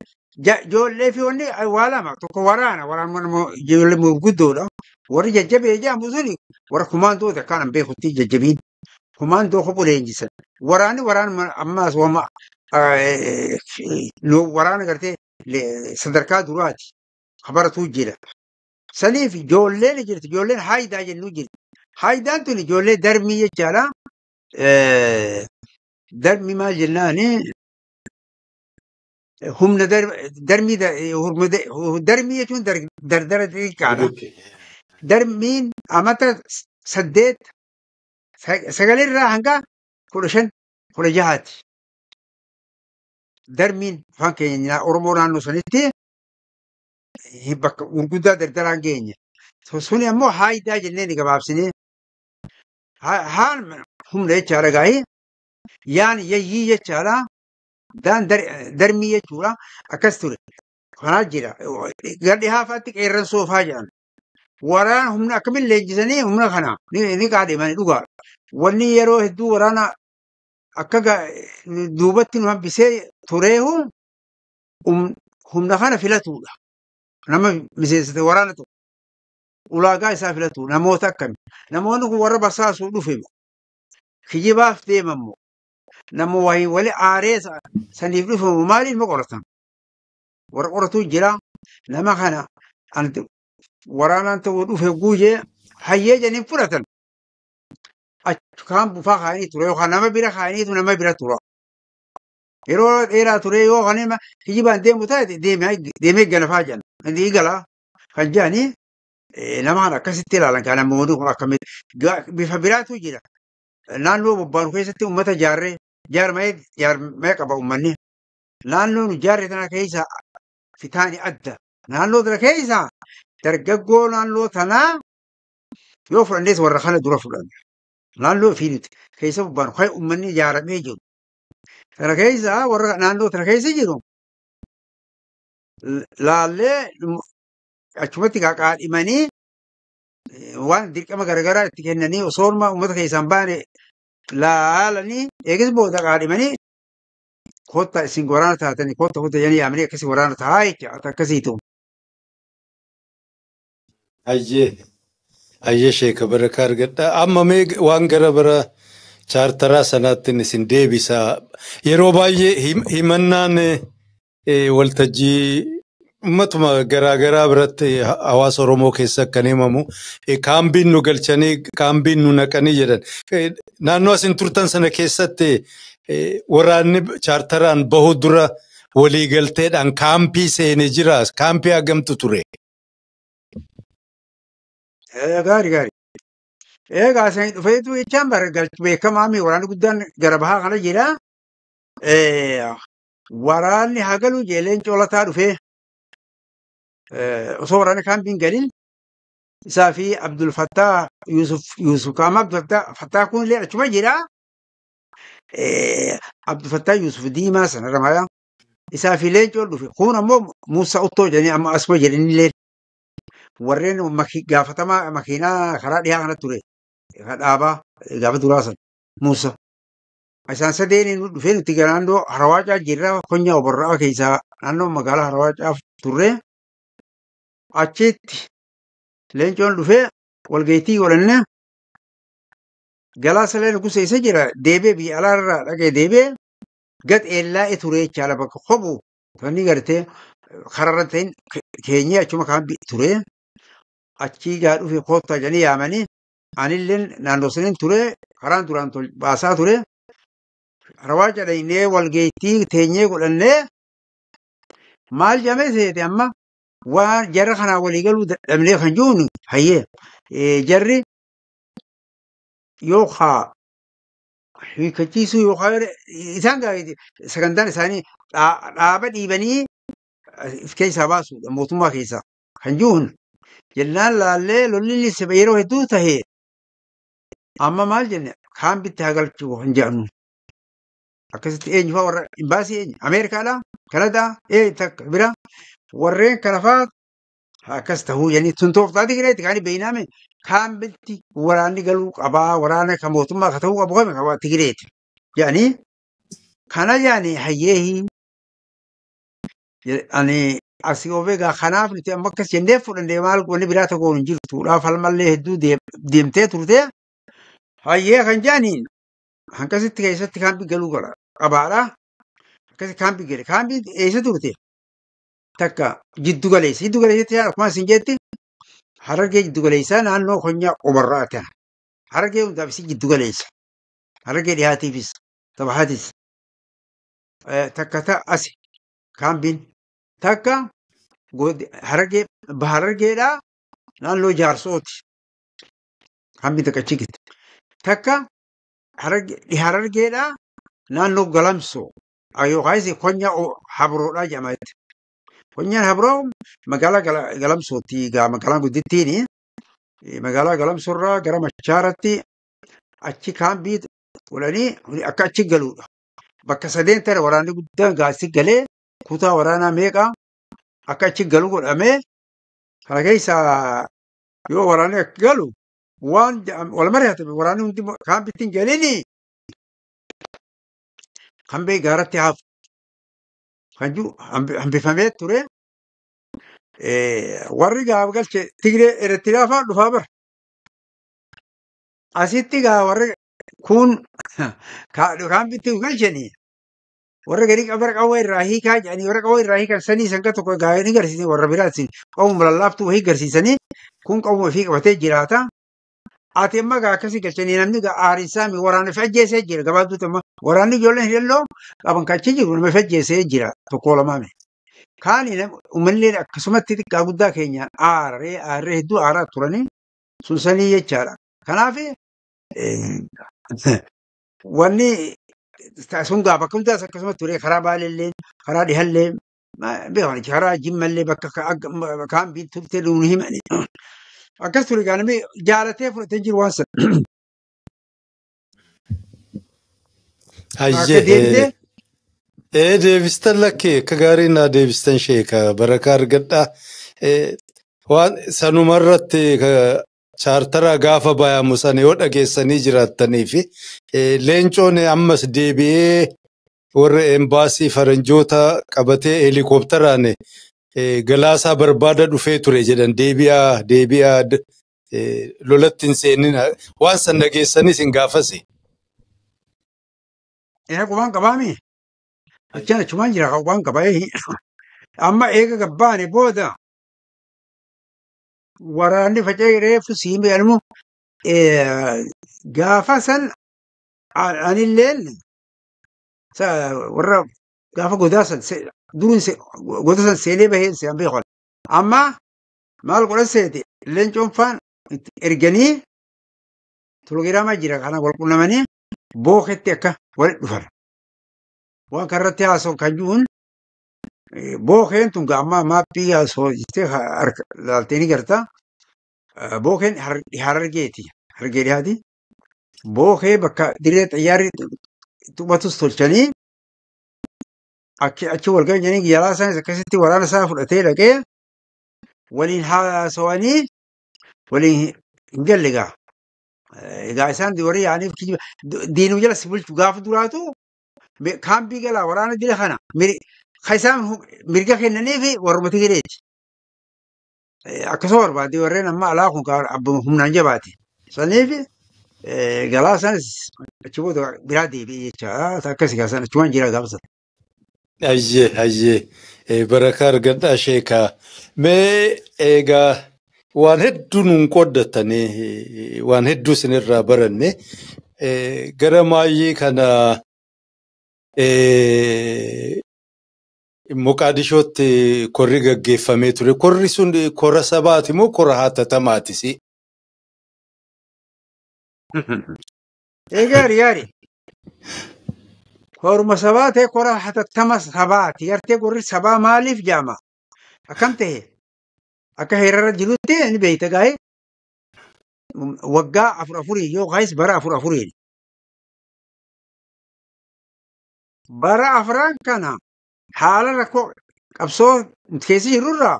ijoollee fi wanni waa lama tokko waraana waraana ijoollee gurguddoodha. Warri jajjabee jedhamu suni warra kumaandoota akkaan hin beekutti jajjabiin. Kumaandoo kophuu leenjisan. Waraanni waraana ammaas wama waraana gartee sadarkaa duraati. Habaratu jira. Saniif ijoolleen jirti. Ijoolleen haayidaa jennu jirti. Haayidaan tun ijoollee darmii jechaadha. Darmii maal jennaani humna darmii darmii jechuun dardara xixiqqaadha. Darmiin amata 8 9 hanga 15 16ti. Darmiin afaan keenya Oromoo naannoo sanitti bakka gurguddaa dardaraan geenye. Suni ammoo haayidaa jennee ni gabaabsinee. Haan humna jechaadha gaa'ii. Yaan yayyii jechaadha. Daan darmii jechuudha. Akkas ture. Kanaa jira. Gara dhihaa fa'aatti qeerransoo fa'aa jedhan. Waraana humna akkamiin leenjisanii humna kana ni qaadhimanii dhugaadha. Wanni yeroo hedduu waraana akka duubatti nu hambisee tureehu humna kana filatuudha. Nama miseensite waraana tokko ulaagaa isaa filatu namoota akkami. Namoonni kun warra basaasuu dhufe kijibaaf deemammoo nama wayii wali aaree saniif dhufamu maaliif ma qoratan? Warra qoratu jira. Nama kana waraanaan ta'uu dhufe guujee hayyee jedhanii fudhatan. Kaan bufaa kaa'anii ture yookaan nama bira kaa'aniitu nama bira tura. Yeroo dheeraa ture yoo kan kijibaan deemu taate deemee galafaa jedhan. Inni galaa kan jedhanii nama kana akkasitti ilaalan kan namoonni kun akkamitti bifa biraatu jira. Naannoo bobbaanu keessatti uummata jaarree jaarmee qaba uummanni. Naannoo nu jaarree tana keessa fitaani adda. Naannoo tana keessa dargaggoo naannoo tanaa yoo fudhannees warra kana dura fudhanna. Naannoo fi nuti keessa bobbaanu kan uummanni ijaaramee jiru. Kana keessa warra naannoo tana keessa jiru laallee achumatti qaadhimanii waan dirqama garaagaraa itti kennanii osoo uummata keessaan baane laalanii eegas booda qaadhimanii kottaa isin waraana taatanii kotta kotta jedhanii yaamanii akkasii waraana taa'aa jecha akkasiitu. Hayyee sheeka barakaa argadha. Amma mee waan gara bara chaartaraa sanaatti isin deebisa. Yeroo baay'ee himannaan waltajjii uummatuma garaagaraa biratti hawaasa Oromoo keessa kan himamu kaambiin nu galchanii kaambiin nu naqanii jedhan. Naannoo isin turtan sana keessatti waraanni chaartaraan bahu dura waliigalteedhaan kaampii seenee jira. Kaampii hagamtu ture? Gaarii gaarii. Egaa isin dhufeetu jechaan bara galchu beekamaa mi waraanni guddaan gara bahaa kana jira. Waraanni hagalu jeeleen colataa dhufee osoo waraanni kaampiin galin isaa fi Abdul Fattah Yusuf Kaama Abdul Fattah kun illee achuma jira. Abdul Fattah Yusuf Diimaa sana ramayaa isaa fi leencoon dhufe. Kun ammoo Muusaa Uttoo jedhanii amma asuma jedhanii illee warreen gaafatamaa makiinaa karaa dhiyaa kana ture. Dhaabaa gaafa duraa sana Muusaa. Isaan sadeen dhufee nuti naannoo Harawaacaa jirra konyaa oborraa keessaa naannoo magaalaa Harawaacaa turre. Achitti leencoon dhufee walgayitii godhanne Galaasa leen gosa isa jira deebee biyya alaarraa dhaqee deebee gad eellaa ture jechaadha bakka kophu wanni gartee kararra ta'in keenyee achuma kaan ture. Achii gaa dhufe koottaa jedhanii yaamanii anillee naannoo saniin ture karaan duraan baasaa ture. Harawaa jedhanii walgayitii teenyee godhannee maal jedhamee seete amma waan jarra kanaa walii galuu dadhabnee kan jiruun hayyee jarri yookaan hiikkachiisuu yookaan isaan sagantaan isaanii dhaaba dhiibanii of keessaa baasuudha mootummaa keessaa kan jiruun jennaan laallee lolli yeroo hedduu tahee amma maal jenne kaambitti haa galchuu kan jedhamu. Akkasitti eenyu fa'aa warra imbaasii eenyu Ameerikaadhaa Kanadaa takka bira warreen kana fa'aa akkas tahuu jedhanii tun tooftaa Tigireetti kan beeynaame kaambitti waraanni galuu qabaa waraana kan mootummaa ka ta'uu qabu kami qabaa Tigireetti jedhanii kana jedhanii hayyeehi Ani asii of egaa kanaaf nuti amma akkas jennee fudhannee maal wanni biraa tokko hin jirtu. Falmallee hedduu deemtee turte. Hayyee kan jaaniin hankasitti keessatti kaambii galuu godha qabaadha. Akkasi kaambii gale. Kaambii eessa turte? Takka jiddu galeessa. Jiddu galeessatti akkuma isin jetti Harargee jiddu galeessaa naannoo konyaa qobarraa ta'a. Harargee hundaaf isin jiddu galeessa. Harargee dhiyaatiifis taphaatis. Takka ta'a asi kaambiin. Takka Harargee Harargeedhaa naannoo jaarsooti. Kaambiin takka achi jirti. Takka Harargeedhaa naannoo Galamsoo yookaas konyaa Habroodhaa jedhama. Konyaan Habroo magaalaa Galamsooti magaalaan guddittiin magaalaa Galamsoorraa gara Machaaratti achi kaambii godhanii akka achi galuudha. Bakka sadeen tana waraanni guddaan gaasi galee kutaa waraanaa meeqa akka achi galu godhamee kana keessa yoo waraanni akka galu waan wal mari'atame waraanni hundi kaambiitti hin galini hambee gaaratti hafu kan jiru hambifamee ture. Warri gaafa galche Tigree Eritiriyaa fa'aa dhufaa bara. Asitti gaa warri kun kaambiitti galchanii warra garii bara qawwee irraa hiikaa jedhanii warra qawwee irraa hiikan sanii sanka tokko gaa ni garsiisanii warra biraatti qawwuma lallaaftuu wayii garsiisanii kun qawwuma ofii qabatee jiraata. Ati amma gaa akkasii galchanii namni gaa aariinsaa mi waraana fi ajjeesee jira gabaabduutti amma waraanni ijoolleen hidhannoo qaban kachi jiru nama fi ajjeesee jira tokko lamaame. Kaani uummanni akkasumatti xiqqaa guddaa keenyaan aaree aaree hedduu aaraa turanii sun sanii jechaadha. Kanaaf wanni sun gaa bakka hundaas akkasuma ture karaa Baalellee karaa Dhihallee beekan karaa Jimmallee bakka kaambiin turte nuun himani. Akkas ture gaa namni jaalatee fudhatee jiru waan sana. Akka deemtee. Deebistan lakkee akka gaarii naa deebistan sheeka barakaa argadhaa. Waan sanumarratti chaartara gaafa bayamu sana yoo dhageessanii jiraattanii fi leencoon ammas deebi'ee warra embaasii faranjoota qabatee heelikoopteraan galaasaa barbaada dhufee ture jedhan deebi'aa deebi'aa lolatti hin seenin waan san dhageessanis hin gaafasi. Qubaan qabaami. Achaan achumaan jira qubaan qabaa. Amma eega gabbaane booda waraanni faca'ee reefu siimee animu gaafa san anilleen warra gaafa godaa san duruun goda san seenee bahee se'an beekan. Amma maal godhan seete leencoon faan erganii telegiraama jira kana wal qunnamanii booketti akka walitti dhufan. Waan kanarratti haasa'u kan jiruun bookeen tun amma maappii haasa'u jettee laaltee ni garta. Bookeen Harargeeti. Harargee dhiyaati. Bookee bakka dirree xayyaarri tumatus tolchanii achi wal ga'anii jalaa isaanis akkasitti waraana isaa fudhatee dhaqee waliin haasawanii waliin hin galle gaa. Egaa isaan warri yaa'aniif diinuu jala si bulchu gaafa duraatu kaambii galaa waraana dila kana isaan mirga kennanii fi warruma Tigireeti. Akkasuma barbaadde warreen amma alaa kun humnaan jabaate. Saniif galaa isaanis achi booda biraa deebi'e jecha akkasii gaasan achumaan jira gaafa sana. Ayyee ayyee barakaa argadhaa sheekaa. Mee egaa waan hedduu nuun qooddatanii waan hedduu isinirraa baranne gara maayyii kana Moqaadishootti korri gaggeeffamee ture. Korri sun kora sabaati moo kora hatatamaati? Gaarii gaarii. Korma sabaa ta'e kora hatattama sabaati. Gartee korri sabaa maaliif jaama? Akkam ta'e? Akka heerarra jirutti ni beekta gaa'e. Waggaa afur afurii yookaas bara afur afuriin. Bara afran kana haala rakkoo qabsoo keessa jirurraa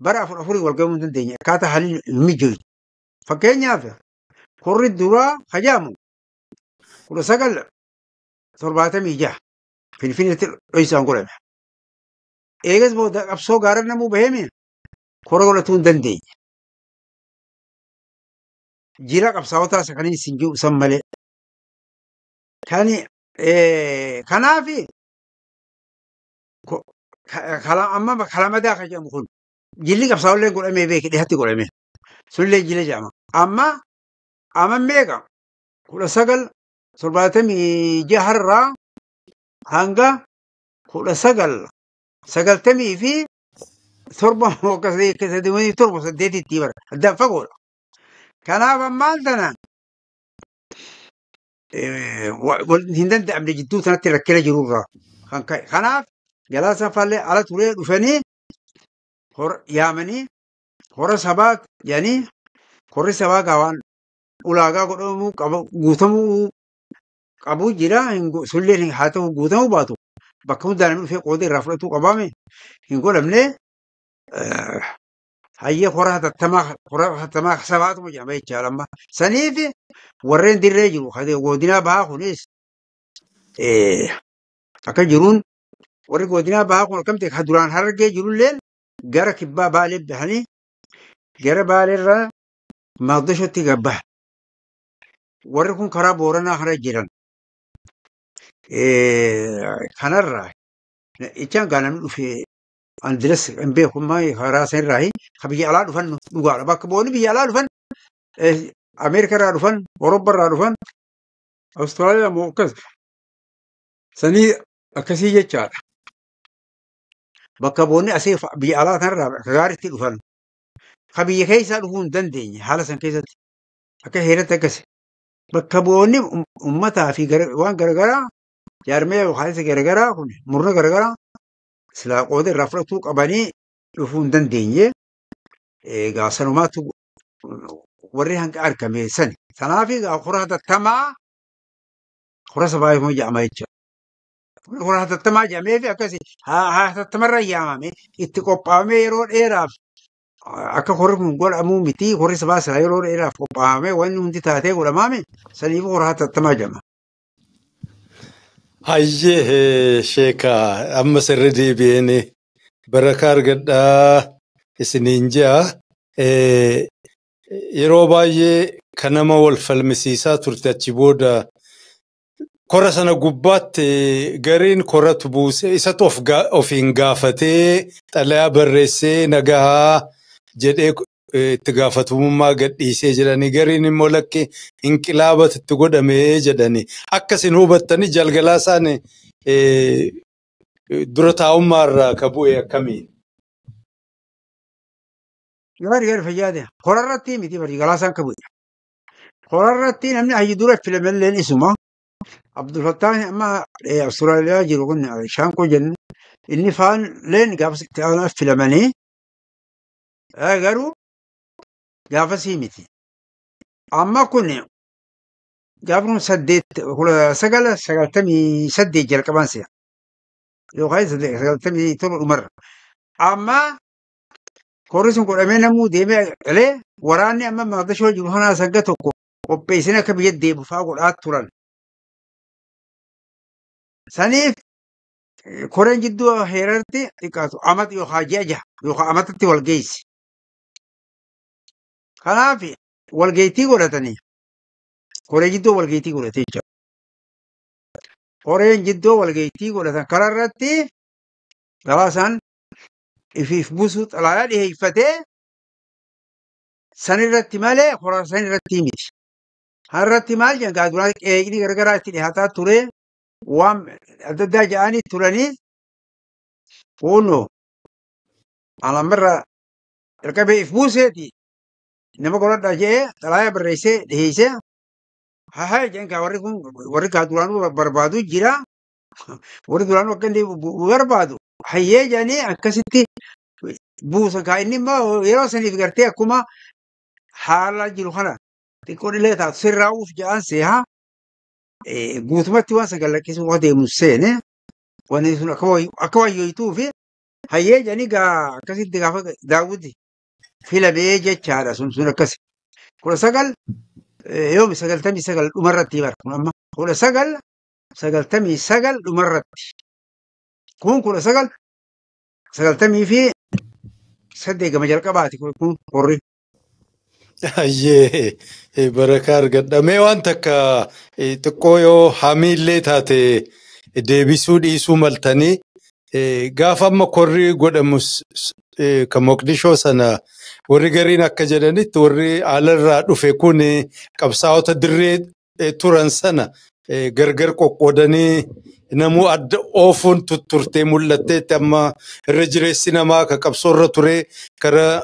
bara afur afurii wal gahuu hin dandeenye akkaataa haalli hin mijoofne. Fakkeenyaaf korri duraa hajaamu 1976 Finfinneetti dho'insaan godhame. Eegas booda qabsoo gaara namuu baheemi kora godhatuu hin dandeenye. Jira qabsaa'otaa isa kaniin isin jiru san malee. Kanaaf amma kalamadaa kan jedhamu kun jilli qabsaa'ollee godhamee beeke dhihatti godhame. Sunillee jila jedhama. Amma amma meeqa 1976 irraa hanga 1997 7 8tti bara addaan fagoodha. Kanaaf ammaan tana hin danda'amne jidduu sanatti rakkina jirurraa kan ka'e. Kanaaf Galaasaa faallee ala turee dhufanii yaamanii hora sabaa jedhanii horri sabaa gaawaan ulaagaa godhamuu qabu guutamuu qabu jira sulleen haa ta'u guutamuu baatu bakka hundaan namni dhufee qooda irraa fudhatuu qabaame hin godhamne hayyee hora hatattamaa sabaatuma jedhama jechaadha amma. Saniif warreen dirree jiru godinaa bahaa kunis akka jiruun warri godinaa bahaa kun akkam ta'e duraan harargee jirulleen gara kibbaa baalee bahanii gara baaleerraa Moqdishootti gabbaha. Warri kun karaa Booranaa kana jiran. Kanarraa ichaan gaa namni dhufe andiras hin beeku karaa sanirraa ka biyya alaa dhufan dhugaadha. Bakka boonni biyya alaa dhufan Ameerika irraa dhufan, Awurooppaa irraa dhufan, Awustiraaliyaa moo akkas sanii akkasii jechaadha. Bakka boonni asii biyya alaa kanarraa akka gaariitti dhufan. Ka biyya keessaa dhufuu hin dandeenye haala san keessatti akka heeratti akkasi. Bakka bu'oonni uummataa fi waan garaagaraa jaarmee yookaan garaagaraa kun murna garaagaraa silaa qooda irraa fudhatuu qabanii dhufuu hin dandeenye. Egaa sanumaatu warri hanga argame sani. Kanaaf egaa hora hatattamaa hora sabaa yommuu jedhama jechuudha. Hora hatattamaa jedhamee fi akkasi hatattamarra yaamame itti qophaa'amee yeroo dheeraaf akka horri kun godhamuu miti horri sabaa silaa yeroo dheeraaf qophaa'amee wanni hundi taatee godhamaame saniif hora hatattamaa jedhama. Hayyee sheekaa amma sirri deebi'een barakaa argadhaa isiniin ji'a. Yeroo baay'ee kan nama wal falmisiisaa turte achi booda kora sana gubbaatti gariin koratu buusee isatu ofiin gaafatee xalayaa barreessee nagahaa jedhee itti gaafatamummaa gadhiisee jedhanii gariin immoo lakki inqilaabatu itti godhamee jedhanii akkasin hubattanii jalgalaa isaan dura taa'ummaarraa ka bu'e akkamiin? Gaarii gaarii fayyaade horarratti miti bari galaasaan ka bu'e. Horarratti namni hayyu dura filamelleen isuma. Abdulfattaan amma Awustiraaliyaa jiru kun shaankoo jennu inni faan leen gaafas itti aanaa filamanii garuu gaafasii miti. Amma kun gaafa kun 1998 jalqaban si'a. Yookaan 97 dhumarra. Amma korri sun godhamee namuu deemee galee waraanni amma Moqdishoo jiru kanaa sanga tokko qopheessanii akka biyya deemu fa'aa godhaa turan. Saniif koreen jidduu heerarti xiqqaatu amata yookaan ji'a jaha yookaan amatatti wal geessi. Kanaaf walgeettii godhatanii koree jidduu walgeettii godhatee jira. Koreen jidduu walgeettii godhatan karaa irratti gabaasaan ifiif buusuu xalayaa dhiheeffatee sanirratti malee koraa sanirratti miti. Har'atti maal jedhan gaa duraan qeeqni garagaraa itti dhihaataa ture waan adda addaa jedhanii turanii kunoo alamarra jalqabee if buuseeti nama godhadhaa jedhee xalayaa barreessee dhiheessee haa jedhan gaa warri kun warri gaa duraanuu barbaadu jira warri duraanuu akka inni barbaadu hayyee jedhanii akkasitti buusan kaa inni immoo yeroo saniif gartee akkuma haala jiru kana xiqqoo dhilee taatu sirraa'uuf jedhan seehaa guutumatti waan san gallaqqisuu waan deemu seene wanni sun akka wayyooytuu fi hayyee jedhanii gaa akkasitti gaafa daawwiti filamee jechaadha sun sun akkasi. 19 yoomi 99 dhumarratti bara kun amma 1999 dhumarratti kun 19 98 gama jalqabaati kun horri. Ayyee, barakaa argadha. Mee waan takka xiqqoo yoo hamiillee taate deebisuu dhiisuu maltanii, gaafa amma korri godhamu kan Moqdishoo sana, warri gariin akka jedhanitti warri alarraa dhufe kun qabsaa'ota dirree turan sana gargar qoqqoodanii namuu adda oofuun tutturtee mul'atteetti, amma irra jireessi namaa ka qabsoorra ture kara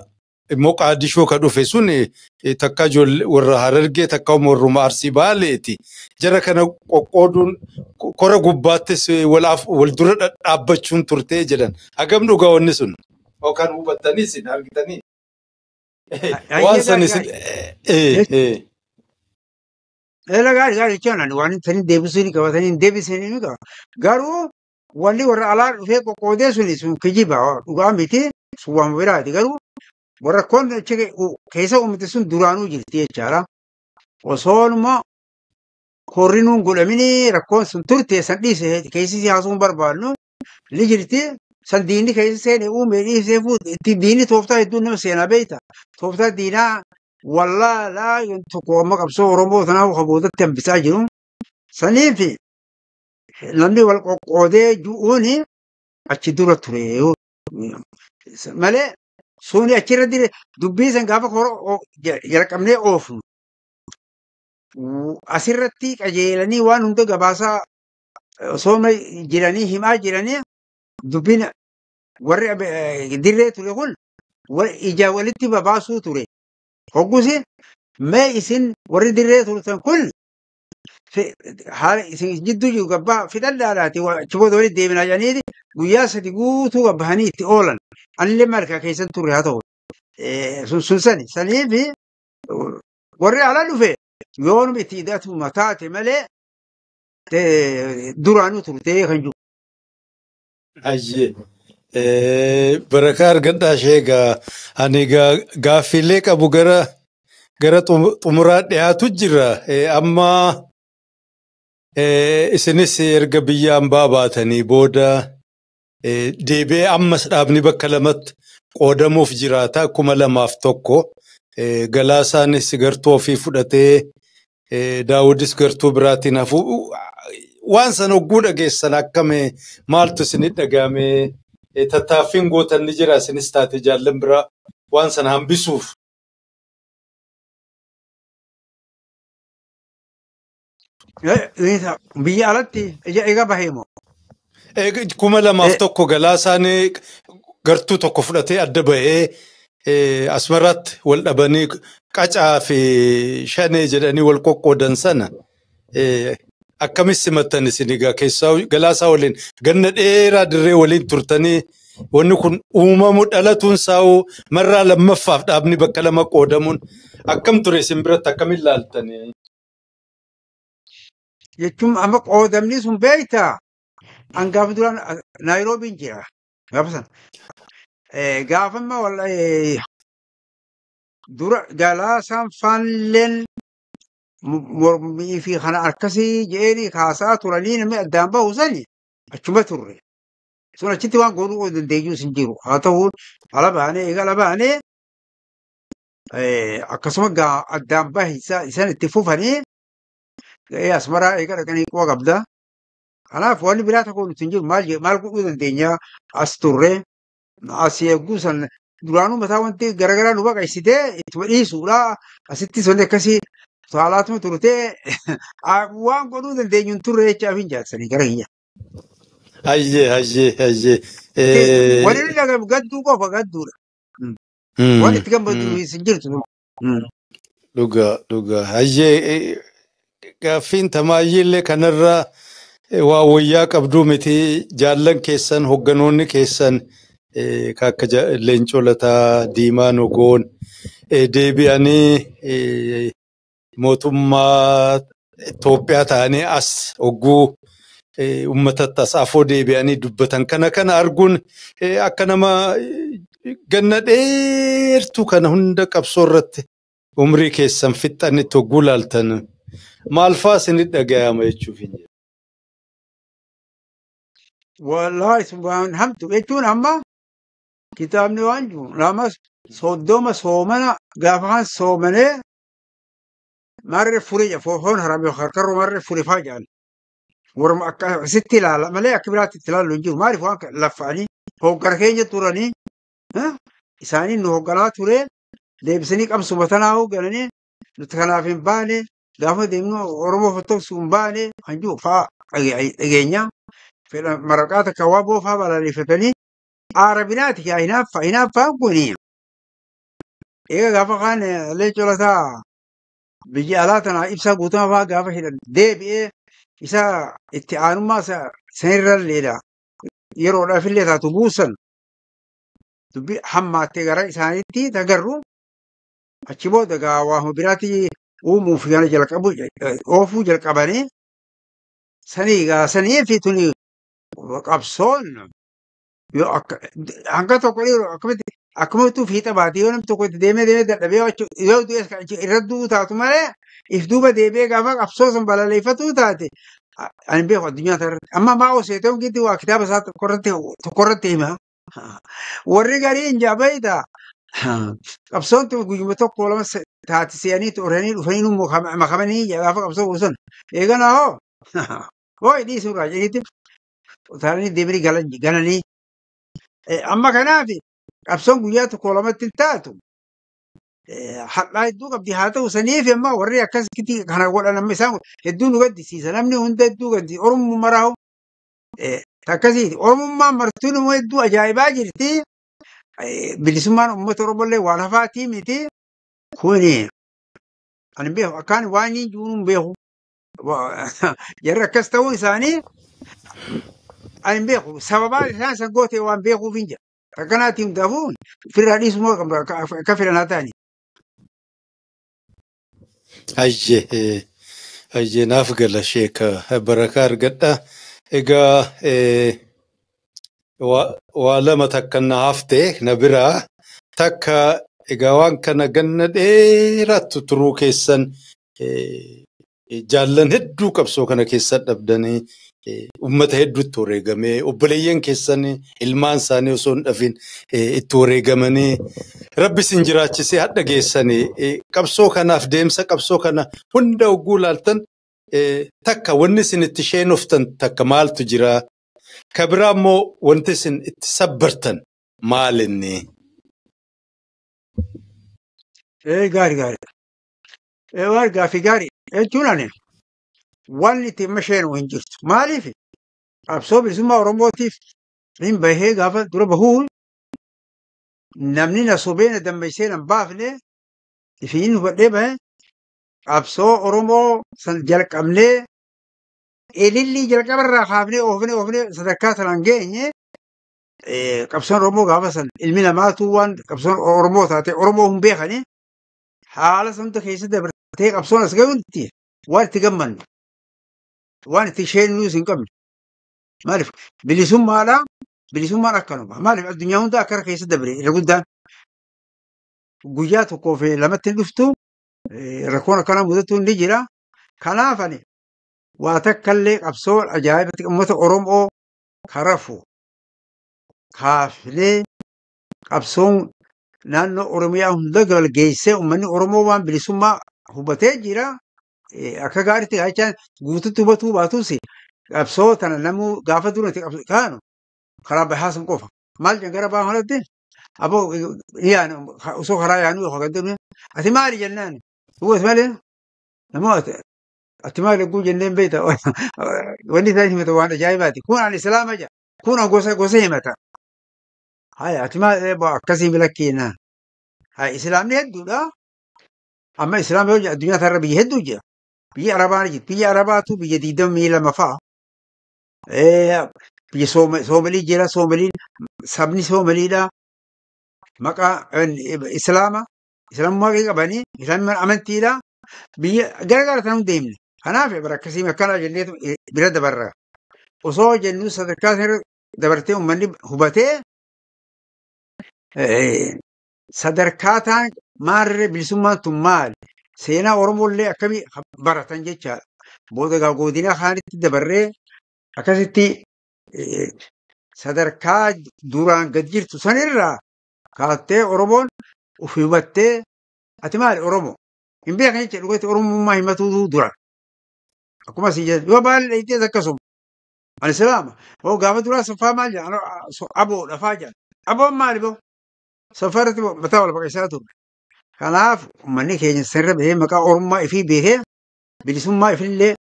Moqaadishoo ka dhufe sun takka ijoollee warra Harargee, takka warruma Arsii Baaleeti. Jara kana qoqqooduun kora gubbaattis wal dura dhaabbachuun turtee jedhan. Hagam dhugaa wanni sun? Yookaan hubattanii isin argitanii? Waan san isin. Eela, gaarii gaarii jechuun ani waan sanii deebisuu ni qabatanii hin deebisanii ni qaba. Garuu wanni warra alaa dhufee qoqqoodee suni sun kijiba, dhugaa miti, sun waan biraati. Garuu warra koon achi keessa uumte sun duraanuu jirti jechaadha. Osoonuma korri nuun godhamini rakkoon sun turte, san dhiise, keessi siyaasuu barbaadnu ni jirti. San diinni keessa seene uume dhiisee fuute itti diinni tooftaa hedduun nama seenaa beekta. Tooftaa diinaa wallaalaa tokko amma qabsoo Oromoo tanaaf boodatti hambisaa jiru. Saniif namni wal qoqqoodee ju'uuni achi dura ture malee suni achirra dire dubbii san gaafa jalqabnee oofnu asirratti qajeelanii waan hunda gabaasaa osoo jiranii himaa jiranii, dubbiin warri dirree ture kun ija walitti babaasuu ture. Hoggusi mee isin warri dirree turtan kun haala isin jidduu jiru gabbaa fidadhaadhaati, achi booda walitti deebinaa jedhaniiti guyyaa 3 guutuu gabbahanii itti oolan. Anillee markaa keessan turre haa ta'u. Sun sani. Saniifi warri ala dhufe yoonuma itti hidhatuma taate malee duraanuu turtee kan jiru. Ayyee. Barakaa argadhaa ishee. Egaa ani gaaffiilee qabu gara xumuraa dhiyaatu jira. Amma isinis erga biyya hambaa baatanii booda deebi'ee ammas dhaabni bakka lamatti qoodamuuf jiraata 2001. Galaasaanis gartuu ofii fudhatee, Daawudis gartuu biraatiin hafu. Waan sana hogguu dhageessan akkame, maaltu isinit dhagahame? Tattaaffiin gootan ni jira isinis taate jaallan biraa waan sana hambisuuf? Biyya alatti eega bahee moo? 2001 Galaasaan gartuu tokko fudhatee adda bahee, Asmaraatti wal dhabanii qacaa fi shanee jedhanii wal qoqqoodan sana akkamis simattan isin? Egaa keessaa Galaasaa waliin ganna dheeraa dirree waliin turtanii, wanni kun uumamu dhalatuun saa'u marraa lammaffaaf dhaabni bakka lama qoodamuun akkam ture isin biratti, akkamiin laaltanii? Jechuun amma qoodamni sun beektaa? An gaafa duraan Naayiroobiin jira. Gaafa sana. Gaafa amma dura Galaasaan faanleen mormii fi kana akkasii jedhanii kaasaa turanii namni addaan bahu sani achuma turre. Sun achitti waan godhuu dandeenyus hin jiru. Haa ta'u, ala baanee eega ala baanee akkasuma addaan bahe isaan itti fufanii Asmaraa eega dhaqanii quba qabda. Kanaaf wanni biraa tokko nuti hin jiru, maal godhuu dandeenya, as turre. As eeguu san duraanuu mataa wanti garaagaraa nu baqaysitee ittuma dhiisuudha. Asitti wanti akkasii saalaatuma turtee waan godhuu dandeenyu hin turre jechaaf hin jaarsanii gara kiyya. Hayyee, hayyee, hayyee. Wanni inni dhagahu gadduu qofa, gadduudha. Waan itti gammadu hin jirtu. Dhugaa, dhugaa. Hayyee, gaaffiin tamaayillee kanarraa waa wayyaa qabduu miti. Jaallan keessan, hogganoonni keessan akka Leencoo Lataa, Diimaa Nogoon deebi'anii mootummaa Itoophiyaa ta'anii as hogguu uummatatti as afoo deebi'anii dubbatan kana arguun, akka nama ganna dheertuu kana hunda qabsoo irratti umrii keessan fixxanitti hogguu laaltan maal fa'aa isinit dhaga'ama jechuuf hin jedhu. Wallaahi, waan hamtu jechuun amma Kitaabni waan jiru lamas 30 soomana gaafa kan soomanee marre furii foon harame harkarroo marre furii faa jedhan. Warma akkasitti ilaala malee akka biraatti itti ilaallu hin jiru. Maaliif waan laffa'anii hoggara keenya turanii isaanii nu hogganaa ture deebisanii qabsuma tanaa hooggananii nuti kanaaf hin baane gaafa deemnu Oromoo fottooksuu hin baane kan jiru fa'aa dhageenya. Maraqaa takka waa boofaa balaaleffatanii aara biraati yaa hinaaffaa hinaaffaan kuni. Egaa gaafa kaan leencoo lataa biyya alaa tanaa ibsaa guutumaa fa'aa gaafa hidhan deebi'ee isa itti aanummaa sanirra illeedha. Yeroodhaaf illee taatu buusan dubbii hammaattee gara isaaniitti tagarru achi booda gaa waanuma biraatti uumuuf kana jalqabu oofuu jalqabanii sanii gaa sanii fi tuni qabsoon yoo akka hanga tokko dhiiroo akkamitti akkamittuu fiixa baate yoo namni tokko itti deemee deemee dadhabee yoo du'es irra du'uu taatu malee if duuba deebi'ee gaafa qabsoo sun balaleeffatuu taate ani beeku addunyaa irratti amma maa oseetee gidduu waa kitaaba isaa tokkorratti hima. Warri gariin jaabayda qabsoon tun guyyuma tokko lama taate se'anii xuranii dhufanii nu makamanii gaafa qabsoo buusan eeganaa hoo hoo dhiisuu irraa jedhaniitti utaalanii deemanii galanii. Amma kanaaf qabsoon guyyaa tokko lamatti hin taatu. Hadhaa hedduu qabdi haa ta'u saniif amma warri akkasitti kana godhan amma isaan hedduu nu gaddisiisa namni hunda hedduu gaddisiisa Oromummaa maraa'u akkasiiti Oromummaan martuun immoo hedduu ajaa'ibaa jirti. Bilisummaan uummata Oromollee waan hafaatii miti. Kuni ani beeku akkaan waan hin jiru hin beeku. Jarri akkas ta'uun isaanii ani beeku sababaan isaan san goote waan beekuuf hin jira. Akkanaatiin hundaafuu ofirraa dhiisuu akka filanaa ta'ani. Hayyee hayyee naaf gala sheeka barakaa argadha. Egaa waa lama takka na hafte na biraa takka egaa waan kana ganna dheeraatti turuu keessan jaallan hedduu qabsoo kana keessa dhabdanii uummata hedduutti wareegamee obboleeyyan keessan ilmaan isaanii osoo hin dhafin itti wareegamanii rabbi isin jiraachisee hadha geessanii qabsoo kanaaf deemsa qabsoo kana hunda hogguu laaltan takka wanni isin itti sheenoftan takka maaltu jira? Ka biraa immoo wanti isin itti sabbartan maal inni? Gaarii gaarii. Waan gaaffii gaarii jechuun ani wanni itti amma sheenu hin jirtu. Maaliif qabsoo bilisummaa Oromootiif hin bahee gaafa dura bahuu namni na sobee na dammaysee na baafne ifiin hubadhee bahe qabsoo Oromoo san jalqabnee ilillii jalqabarraa kaafnee oofnee oofnee sadarkaa sanaan geenye qabsoon Oromoo gaafa san ilmi namaatu waan qabsoon Oromoo taate Oromoo hin beekani haala san hunda keessa dabartee qabsoon as gahuutti waan itti gammannu waan itti isheennuus hin qabne. Maaliif bilisummaadha bilisummaan akkanuma maaliif addunyaa hunda akkana keessa dabre irra guddaan guyyaa tokkoo fi lamatti hin dhuftu rakkoon akkanaa mudatu ni jira. Kanaaf ani waa takkallee qabsoo ajaa'ibatti uummata Oromoo karafu kaafnee qabsoon naannoo Oromiyaa hunda galgeessee uummanni Oromoo waan bilisummaa hubatee jira. Akka gaariitti jechaan guututti hubatuu baatus qabsoo tana namuu gaafa duratti kaanu karaa bahaa sun qofa. Maal jedhan gara bahaa kanatti aboo yaanu osoo karaa yaanu yookaan gandamne ati maali jennaan hubat malee namoota ati maali guu jenneen beekta wanni isaan himata waan ajaa'ibaati. Kun ani islaama jedha kun an gosa gosa himata. Haya ati maali akkasii bilakkiina. Haya islaamni hedduudha. Amma islaama yoo jedhu addunyaa tanarra biyya hedduu jira. Biyya Arabaa ni jirti. Biyya Arabaatu biyya 22 fa'a. Biyya Soomalii jira. Soomaliin sabni Soomaliidha. Maqaa Islaama. Islaamummaa qabanii. Islaamummaan amantiidha. Biyya gara gara tan hunda himne. Kanaaf bara akkasii akkanaa jenneetu bira dabarra. Osoo jennuu sadarkaa sanarra dabartee uummanni hubatee sadarkaa taan maarree bilisummaan tun maali? Seenaa Oromollee akkamii baratan jechaadha. Booda gaa godina kaanitti dabarree akkasitti sadarkaa duraan gad jirtu sanirraa Kaattee Oromoon of hubattee ati maali Oromoo? Hin beekan jecha dhugatti Oromummaa himatuutu dura. Akkuma si jedhu yoo baala dheeyitees akkasuma. Ani Islaama. Hoo gaafa duraa saffaa maal jedhan aboodha faa jedhan. Aboon maali boo? Saffaa irratti mataa wal baqaysaa turre. Kanaaf uummanni keenya sirra bahee maqaa Oromummaa ifii beekee bilisummaa ifillee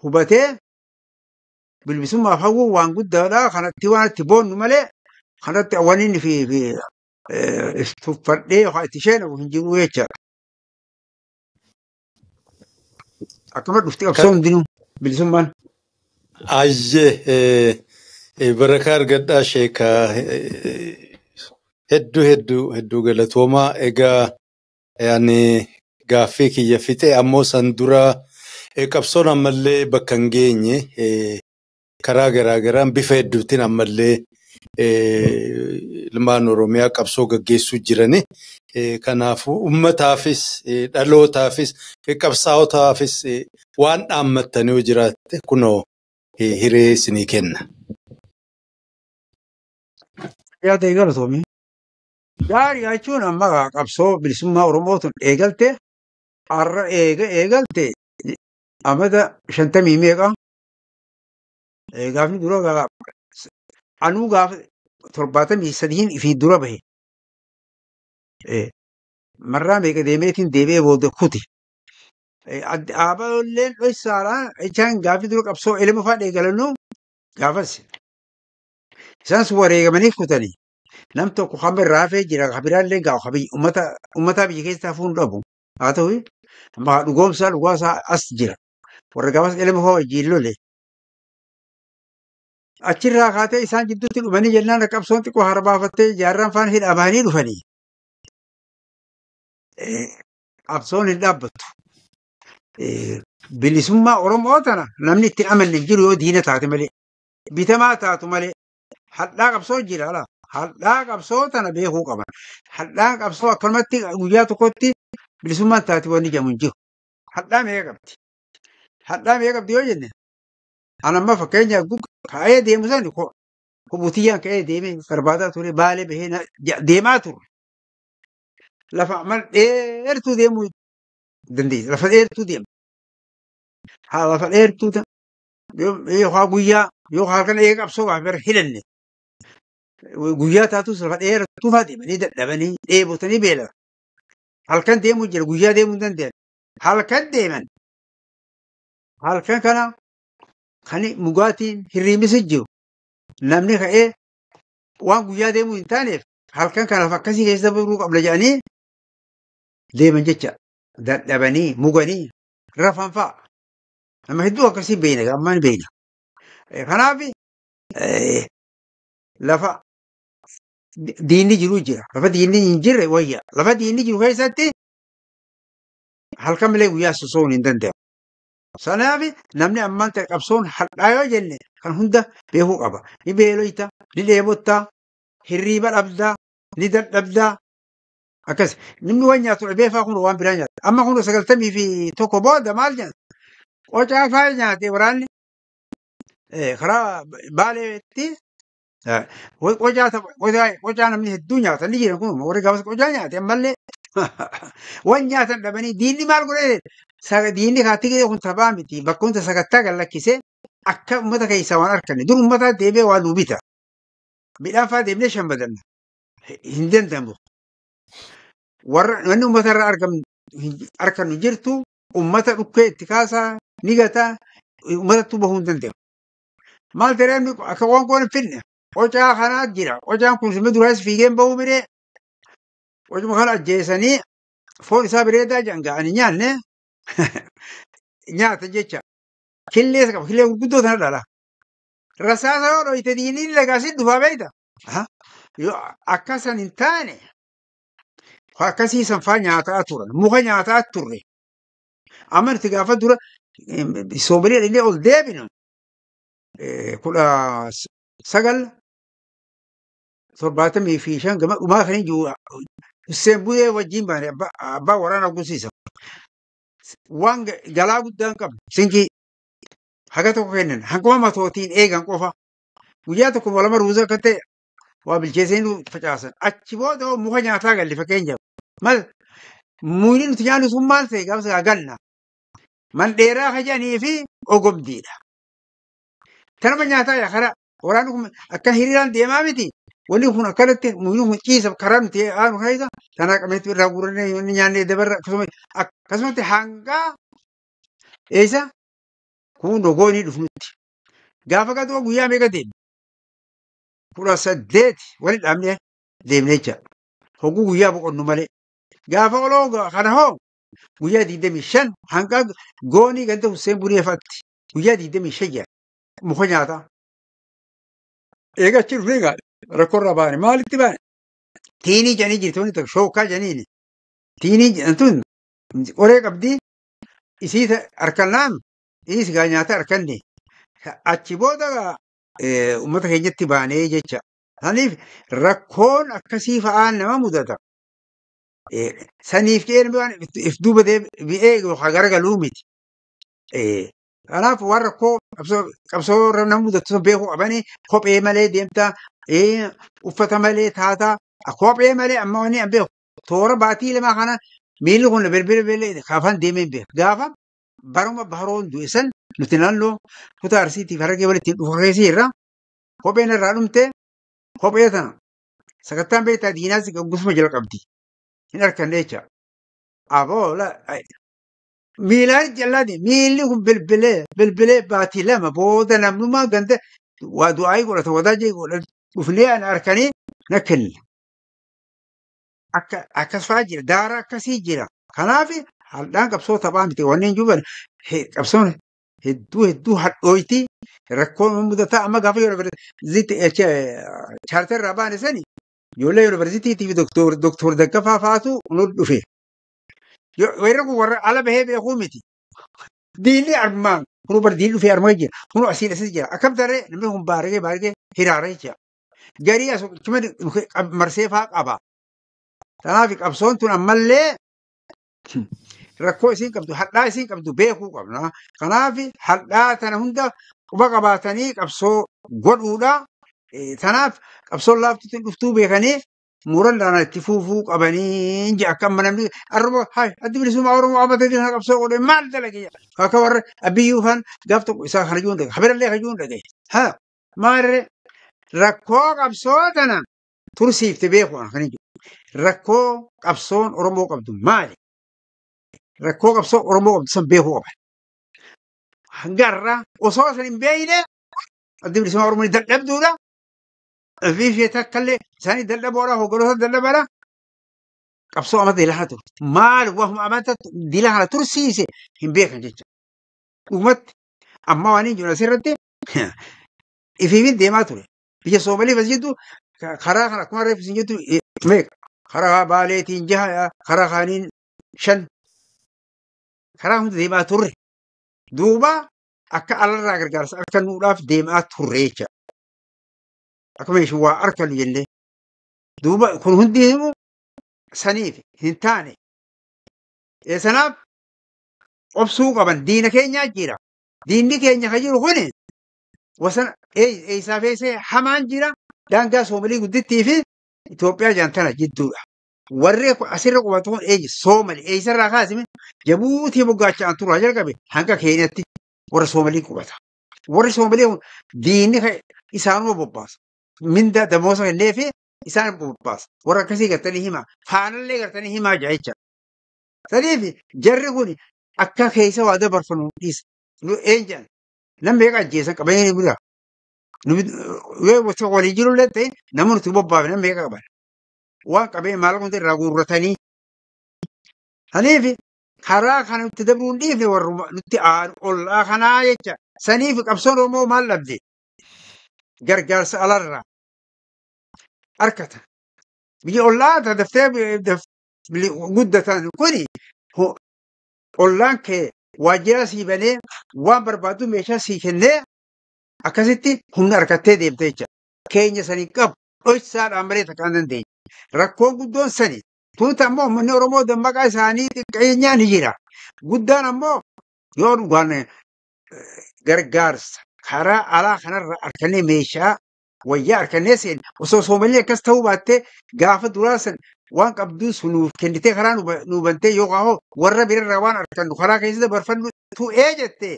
hubatee bilisummaaf hawwuun waan guddaadha. Kanatti waan itti boonnu malee kanatti wanni inni fi tuffadhee yookaan itti sheenamu hin jiru jechaadha. Akkuma dhufti qabsoo hundinuu bilisummaan. Ayyee barakaa argadhaa sheekaa hedduu hedduu hedduu galatoomaa. Egaa ani gaaffii kiyya fixe ammoo san dura qabsoon ammallee bakka hin geenye karaa garaa garaan bifa hedduutiin ammallee ilmaan Oromiyaa qabsoo gaggeessuu jirani. Kanaafuu uummataafis dhalootaafis qabsaa'otaafis waan dhaammattanii yoo jiraatte kunoo hiree isinii kenna. Yaada eegalatoomii. Gaarii jechuun amma qabsoo bilisummaa Oromootiin eegalte har'a eegalte amata 50 meeqa gaafni dura anuu gaafa 73 ifii dura bahe. Marraa meeqa deemeetiin deebi'ee booda kuti. Abalolleen dhoysaadhaan jechaan gaafni dura qabsoo elma fa'aa eegalannu gaafas. Isaan sun wareegamanii kutanii. Nam tokko kan irraa hafee jira kan biraallee gaafa uummataa biyya keessaa hafuu hin dhabu. Haa ta'u amma dhugoomsaa dhugaasaa as jira. Warra gaafas elma fa'aa wajjin lole. Achirraa kaatee isaan jidduutti dhumanii jennaan qabsoon xiqqoo hara baafattee jaarraan faana hidhaa bahanii dhufanii. Qabsoon hin dhaabbattu. Bilisummaa Oromoo tana namni ittiin amanne hin jiru yoo diina taate malee. Bitamaa taatu malee. Hadhaa qabsoo jira alaa. Hadhaa qabsoo tana beekuu qaban. Hadhaa qabsoo akkanumatti guyyaa tokkotti bilisummaan taate wanni jedhamu hin jiru. Hadhaa meeqa qabdi? Hadhaa meeqa qabdi yoo jenne? Ani amma fakkeenyaaf ka'ee deemu sani kophutiyyaan ka'ee deemee barbaadaa ture baalee bahee deemaa ture. Lafa mal dheertuu deemuu dandeessa. Lafa dheertuu deema. Haa lafa dheertuu yookaan guyyaa yookaan halkan eega qabsoo gaafa bira hidhanne. Guyyaa taatus lafa dheertuu fa'aa deemanii dadhabanii dheebotanii beela'an. Halkan deemuu jira guyyaa deemuu hin danda'an. Halkan deeman. Halkan kana kan mugaatiin hirriibnis jiru. Namni ka'ee waan guyyaa deemuu hin taaneef halkan kanaaf akkasii keessa dabaruu qabna jedhanii deeman jecha. Dadhabanii muganii rafan fa'a. Nama hedduu akkasii beeyna ammaan beeyna. Kanaaf lafa diinni jiru jira. Lafa diinni hin jirre wayya. Lafa diinni jiru keessatti halkan malee guyyaa soso'uun hin danda'amu. Sanaaf namni ammaan ta'e qabsoon hadhaa yoo jenne kan hunda beekuu qaba. Ni beeloyta, ni dheebottaa, hirriiba dhabdaa, ni dadhabdaa. Akkas namni waan nyaatu dhabee fa'aa kun waan biraa nyaata. Amma kun 91 booda maal nyaata? Qocaa fa'aa nyaate waraanni karaa Baaleetti qocaa namni hedduu nyaata ni jiran kun warri gaafas qocaa nyaate ammallee waan nyaatan dhabanii diinni maal godhee diinni kaatti kun taphaa miti bakka hunda sakattaa gad lakkisee akka uummata keessaa waan arganne dur uummataa deemee waan nuu bita. Midhaan fa'aa deemnee shambadanna hin danda'amu. Warra wanni uummata irraa argannu jirtu uummata dhukkee itti kaasaa ni gataa uummatatti bahuu hin danda'amu. Maal ta'ee akka waan goon hin finne qocaa kanaa jira. Qocaan kun simee duraas fiigeen bahuu miree qocuma kana ajjeesanii foon isaa bareedaa jedhan ga'anii nyaanne nyaata jecha. Killee qaba killee gurguddoo tana dhala. Rasaasa yoo dhoyte diinni lagaa si dhufaa beekta. Yoo akkasan hin taane akkasii san faa nyaataa turan muka nyaataa turre. Amma nuti gaafa dura Soomalee illee ol deebinu 1975 gama dhumaa kan jiru Hussein Bulee wajjin baane abbaa waraana gusiisa. Waan galaa guddaan qabnu sinkii haga tokko kennan hanguma matootiin eegan qofa. Guyyaa tokko lama ruuza akka ta'e Waa bilcheessanii facaasan. Achi booda muka nyaataa galle fakkeenyaaf. Mal mukni nuti nyaannu sun maal ta'e gaafa ganna. Man dheeraa kajanii fi ogomdiidha. Tanuma nyaataa yaa karaa waraanni kun akka hiriiraan deemaa miti. Wanni kun akkanatti mukni kun ciisa karaa nuti aanu kana tanaa qabneetti irraa guurannee inni nyaannee dabarra akkasumatti hangaa eessa kun dogoonii dhufnutti. Gaafa gadoo guyyaa meeqa deemne? 18 waliin dhaabnee deemnee jecha. Hogguu guyyaa boqonnu malee. Gaafa oloo kana hoo guyyaa 25 hanga goonii ganda Hussein Bunee fa'aatti guyyaa 25 jira. Muka nyaataa. Eega achi dhufnee egaa rakkoo irraa baane maalitti baane? Tiinii jedhanii jirti wanti tokko shookaa jedhaniini. Tiinii jedhamtuun qoree qabdii isii harkannaan isiis gaa nyaata harkanne. Achi booda uummata keenyatti baanee jecha. Saniif rakkoon akkasii fa'aan nama mudata. Saniif jedhee waan if duuba deebi'ee yookaan garagaluu miti. Kanaaf waan rakkoo qabsoo nama mudatu sun beekuu qabanii kophee malee deemtaa, uffata malee taataa, kophee malee amma wanni an beeku toora baatii lamaa kana miilli kun bilbila bilbila kaafan deemee hin beeku. Gaafa baruma baroon du'e san nuti naannoo kutaa Arsiitiif Harargee walitti dhufu keessi irra kopheen irraa dhumte kophee tana sakattaan beektaa diinaas gusuma jala qabdi. Hin arganne jecha. Aboo miilaan jallaati miilli kun bilbilee bilbilee baatii lama booda namnummaa ganda waa du'aayii godhata wadaajee godhata dhufnee ana harkanii na kenna. Akka akkas fa'aa jira daara akkasii jira. Kanaaf haldhaan qabsoo taphaa miti wanneen jiru qabsoon hedduu hedduu hadhooyti rakkoon mudataa amma gaafa yuunivarsiitii chaartarraa baane sani ijoollee yuunivarsiitiitii fi doktor Daggafaa fa'aatu nu dhufe. Warri kun warra ala bahee beekuu miti. Diinni armaan kun bar diinni dhufee armaa jira kun asiin asis jira akkam tarree namni kun baaragee baaragee hiraaree jira. Garii as marsee fa'aa qaba. Kanaaf qabsoon tun ammallee rakkoo isiin qabdu hadhaa isiin qabdu beekuu qabna. Kanaaf hadhaa tana hunda quba qabaatanii qabsoo godhuudha. Tanaaf qabsoon laaftuutti dhuftuu beekanii murannaan itti fuufuu qabanii je akka amma namni arraba hai addi bilisummaa Oromoo amatee kana qabsoo godhe maal dalage akka warra abiyyuu faan gaaf tokko isaa kana juun dhagaye habirallee kana juun dhagaye haa maalirree rakkoo qabsoo tana tursiifte beeku kan jiru rakkoo qabsoon Oromoo qabdu maali? Rakkoo qabsoo Oromoo qabdu san beekuu qaban. Hanga har'aa osoo san hin beekne addi bilisummaa Oromoo dadhabduudha. Fi takkallee isaanii dadhaboodha hogganoota dadhabaadha. Qabsoo amata dilaa turte. Maal wahuma amata dilaa kana tursiise hin beekan jecha. Dhugumatti amma waan hin jiru asirratti ifiifin deemaa ture. Biyya Soomaliif as jettu karaa kana akkuma reefu isin jettu meeqa? Karaa Baaleetiin jaha karaa kaaniin 5 karaa hunda deemaa turre. Duuba akka alarraa gargaarsa akka nuudhaaf deemaa turre jecha. Akkuma isheen waa harka nu jennee. Duuba kun hundi himu saniif hin taane. Sanaaf obsuu qaban diina keenyaa jira. Diinni keenya kan jiru kuni wasan eessaa feesee hamaan jira. Daangaa Soomalii guddittii fi Itoophiyaa jaantana jidduudha. Warri asirra qubatu kun eenyu Soomalii eessarraa kaasime Jabuutii moggaachaan turaa jalqabe hanga Keenyatti warra Soomalii qubata. Warri Soomalii kun diinni isaanuma bobbaasa. Minda damoosa kennee fi isaan bobbaasa. Warra akkasii gartanii himaa. Faanallee gartanii himaa jira jecha. Saniif jarri kun akka keessa waa dabarfannu dhiisa. Nu eenyaan nam meeqa ajjeesan qabanii ni bira. Yoo walii jirullee ta'e namni nuti bobbaafne nam meeqa qaban. Waan qabee maal hundi irraa guurratanii. Saniif karaa kana nutti dabruu hin dhiifne warruma nutti aanu ollaa kanaa jecha. Saniif qabsoon Oromoo maal dhabde? Gargaarsa alarraa harkata. Biyya ollaa daftee guddatan kuni ollaan kee waajjira sii banee waan barbaadu meeshaa sii kennee akkasitti humna harkattee deemte jecha. Keenya sanii qabu dhoysaadhaan malee takka hin dandeenye. Rakkoon guddoon sani. Tuuta ammoo uummanni Oromoo dammaqaa isaanii xiqqeenyaa ni jira. Guddaan ammoo yoo dhugaan gargaarsa karaa alaa kanarra harkannee meeshaa Wayyaa harkannee seenne osoo Soomalee akkas ta'uu baattee gaafa duraa san waan qabduu sunuuf kennitee karaa nu bantee yookaan hoo warra birarraa waan harkannu karaa keessa dabarfannu tu'ee jettee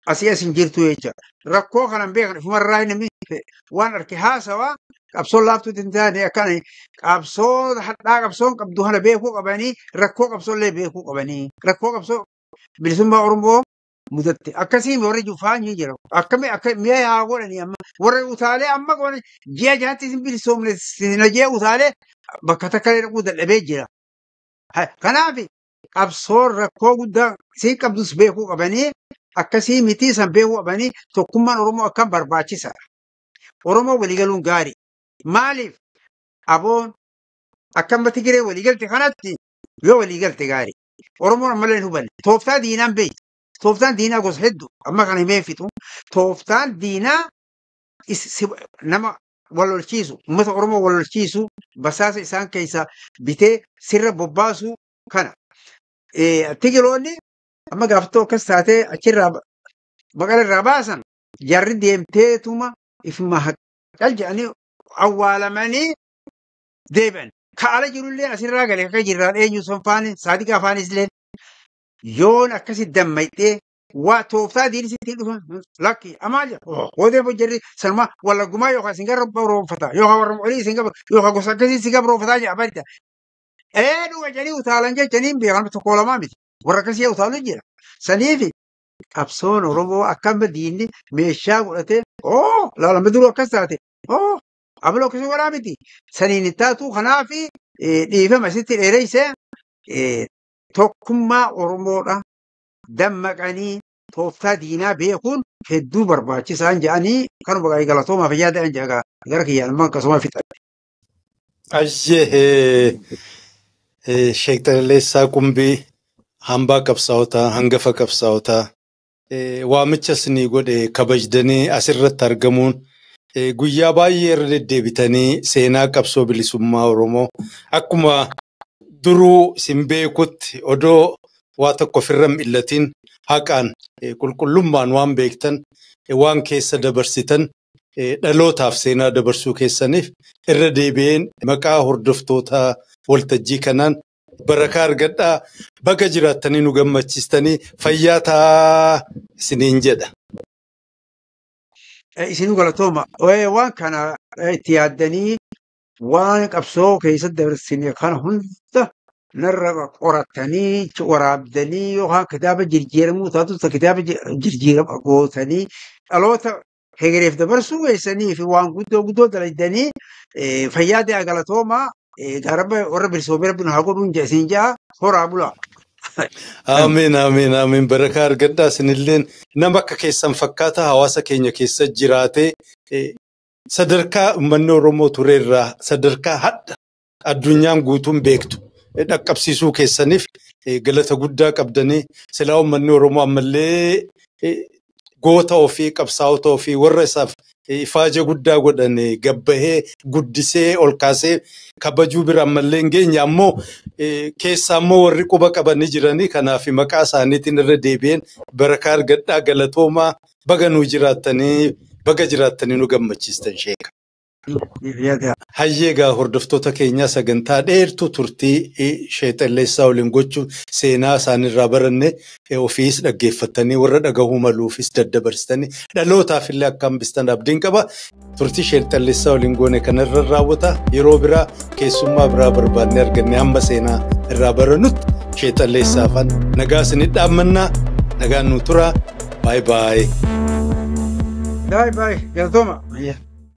asii as hin jirtu jecha. Rakkoo kanan beekan ifumarraa namni waan harke haasawaa qabsoon laaftuutti hin taane akkana qabsoo hadhaa qabsoon qabdu kana beekuu qabanii rakkoo qabsoollee beekuu qabanii rakkoo qabsoo bilisummaa Oromoo mudatte akkasii warri jufaan ni jira akkami akka mi'a haa godhanii amma warra utaalee amma godhan ji'a jaatti isin bilisoomne sina ji'a utaalee bakka takka illee dhaquu dadhabee jira. Kanaaf qabsoon rakkoo guddaa siin qabdus beekuu qabanii akkasii mitii san beekuu qabanii tokkummaan Oromoo akkam barbaachisaadha. Oromoo waliigaluun gaarii. Maaliif aboon akkam Tigiree waliigalte kanatti yoo waliigalte gaarii. Oromoon ammallee hin hubanne. Tooftaa diinaan beektu. Tooftaan diinaa gosa hedduu amma kana himee fixu. Tooftaan diinaa nama wal lolchiisu uummata Oromoo wal lolchiisu basaasa isaan keessaa bitee sirra bobbaasu kana. Tigiroonni amma gaafatoo akkas taatee achirraa maqala irraa baasan jarri deemteetuma ifuma haqal jedhanii awwaalamanii deebi'an. Ka ala jirullee asirraa galee akka jirraan eenyu son faani saadiqa afaanis illee yoon akkasi dammayxee waa tooftaa diinii sitti dhufan lakki amaa jira hoodee hojjarri sanuma wallaggumaa yookaan isin gara roonfata yookaan warra olii isin gara yookaan gosa akkasii isin gara roonfataa jira barita. Ee dhuga jedhanii utaalan jechanii hin beekan tokko lamaa miti warra akkasii utaalu jira. Saniif qabsoon Oromoo akkama diinni meeshaa godhatee oo laalama duruu akkas taate oo abaloo akkasii godhaa miti saniin hin taatu kanaaf dhiifama sitti dheereyse tokkummaa Oromoodha dammaqanii tooftaa diinaa beekuun hedduu barbaachisaan jedhanii kanuma gaa'ee galatoomaa fayyaa ta'an jedha gara kiyyaan immoo akkasuma fixa. Ayyee Sheek Xalaleessaa Qumbii hambaa qabsaa'otaa hangafa qabsaa'otaa waamicha isinii godhe kabajdanii asirratti argamuun guyyaa baay'ee irra deddeebitanii seenaa qabsoo bilisummaa Oromoo akkuma duruu isin beekutti odoo waa tokko ofirra hin illatiin haqaan qulqullummaan waan beektan waan keessa dabarsitan dhalootaaf seenaa dabarsuu keessaniif irra deebi'een maqaa hordoftoota waltajjii kanaan barakaa argadhaa baga jiraattanii nu gammachiistanii fayyaa ta'aa isiniin jedha. Isin galatooma. Waan kana itti yaaddanii waan qabsoo keessatti dabarsine kana hunda narra qoratanii waraabdanii yookaan kitaaba jijjiiramuu taatu kitaaba jijjiirama gootanii dhaloota hegereef dabarsuu keessanii fi waan guddoo guddoo dalaydanii fayyaa ta'aa galatooma. Gaarabba warra bilisoomee rabbi nu haa godhuun isin ja'a horaa bulaa. Ameen ameen ameen barakaa argadhaa isinilleen nama akka keessan fakkaata hawaasa keenya keessa jiraatee sadarkaa uummanni Oromoo tureerraa sadarkaa hadda addunyaan guutuun beektu dhaqqabsiisuu keessaniif galata guddaa qabdanii silaa uummanni Oromoo ammallee goota ofii qabsaa'ota ofii warra isaaf ifaaja guddaa godhan gabbahee guddisee ol kaasee kabajuu bira ammallee hin geenye ammoo keessaa ammoo warri quba qabanii jiranii kanaaf maqaa isaaniitiin irra deebi'een barakaa argadhaa galatoomaa baga nuu jiraattanii baga jiraattanii nu gammachiistan sheeka. Hayyee egaa hordoftoota keenyaa sagantaa dheertuu turtii Sheexalleessaa waliin gochuun seenaa isaaniirraa baranne ofiis dhaggeeffatanii warra dhagahuu maluufis daddabarsitanii dhalootaaf illee akka hambistan abdiin qaba. Turtii Sheexalleessaa waliin goone kanarra raawwata. Yeroo biraa keessummaa biraa barbaannee arganne hamma seenaa irraa barannutti Sheexalleessaa afaan nagaa isinii dhaammannaa nagaan nu turaa. Baay'ee baay'ee. Baay'ee baay'ee galatooma.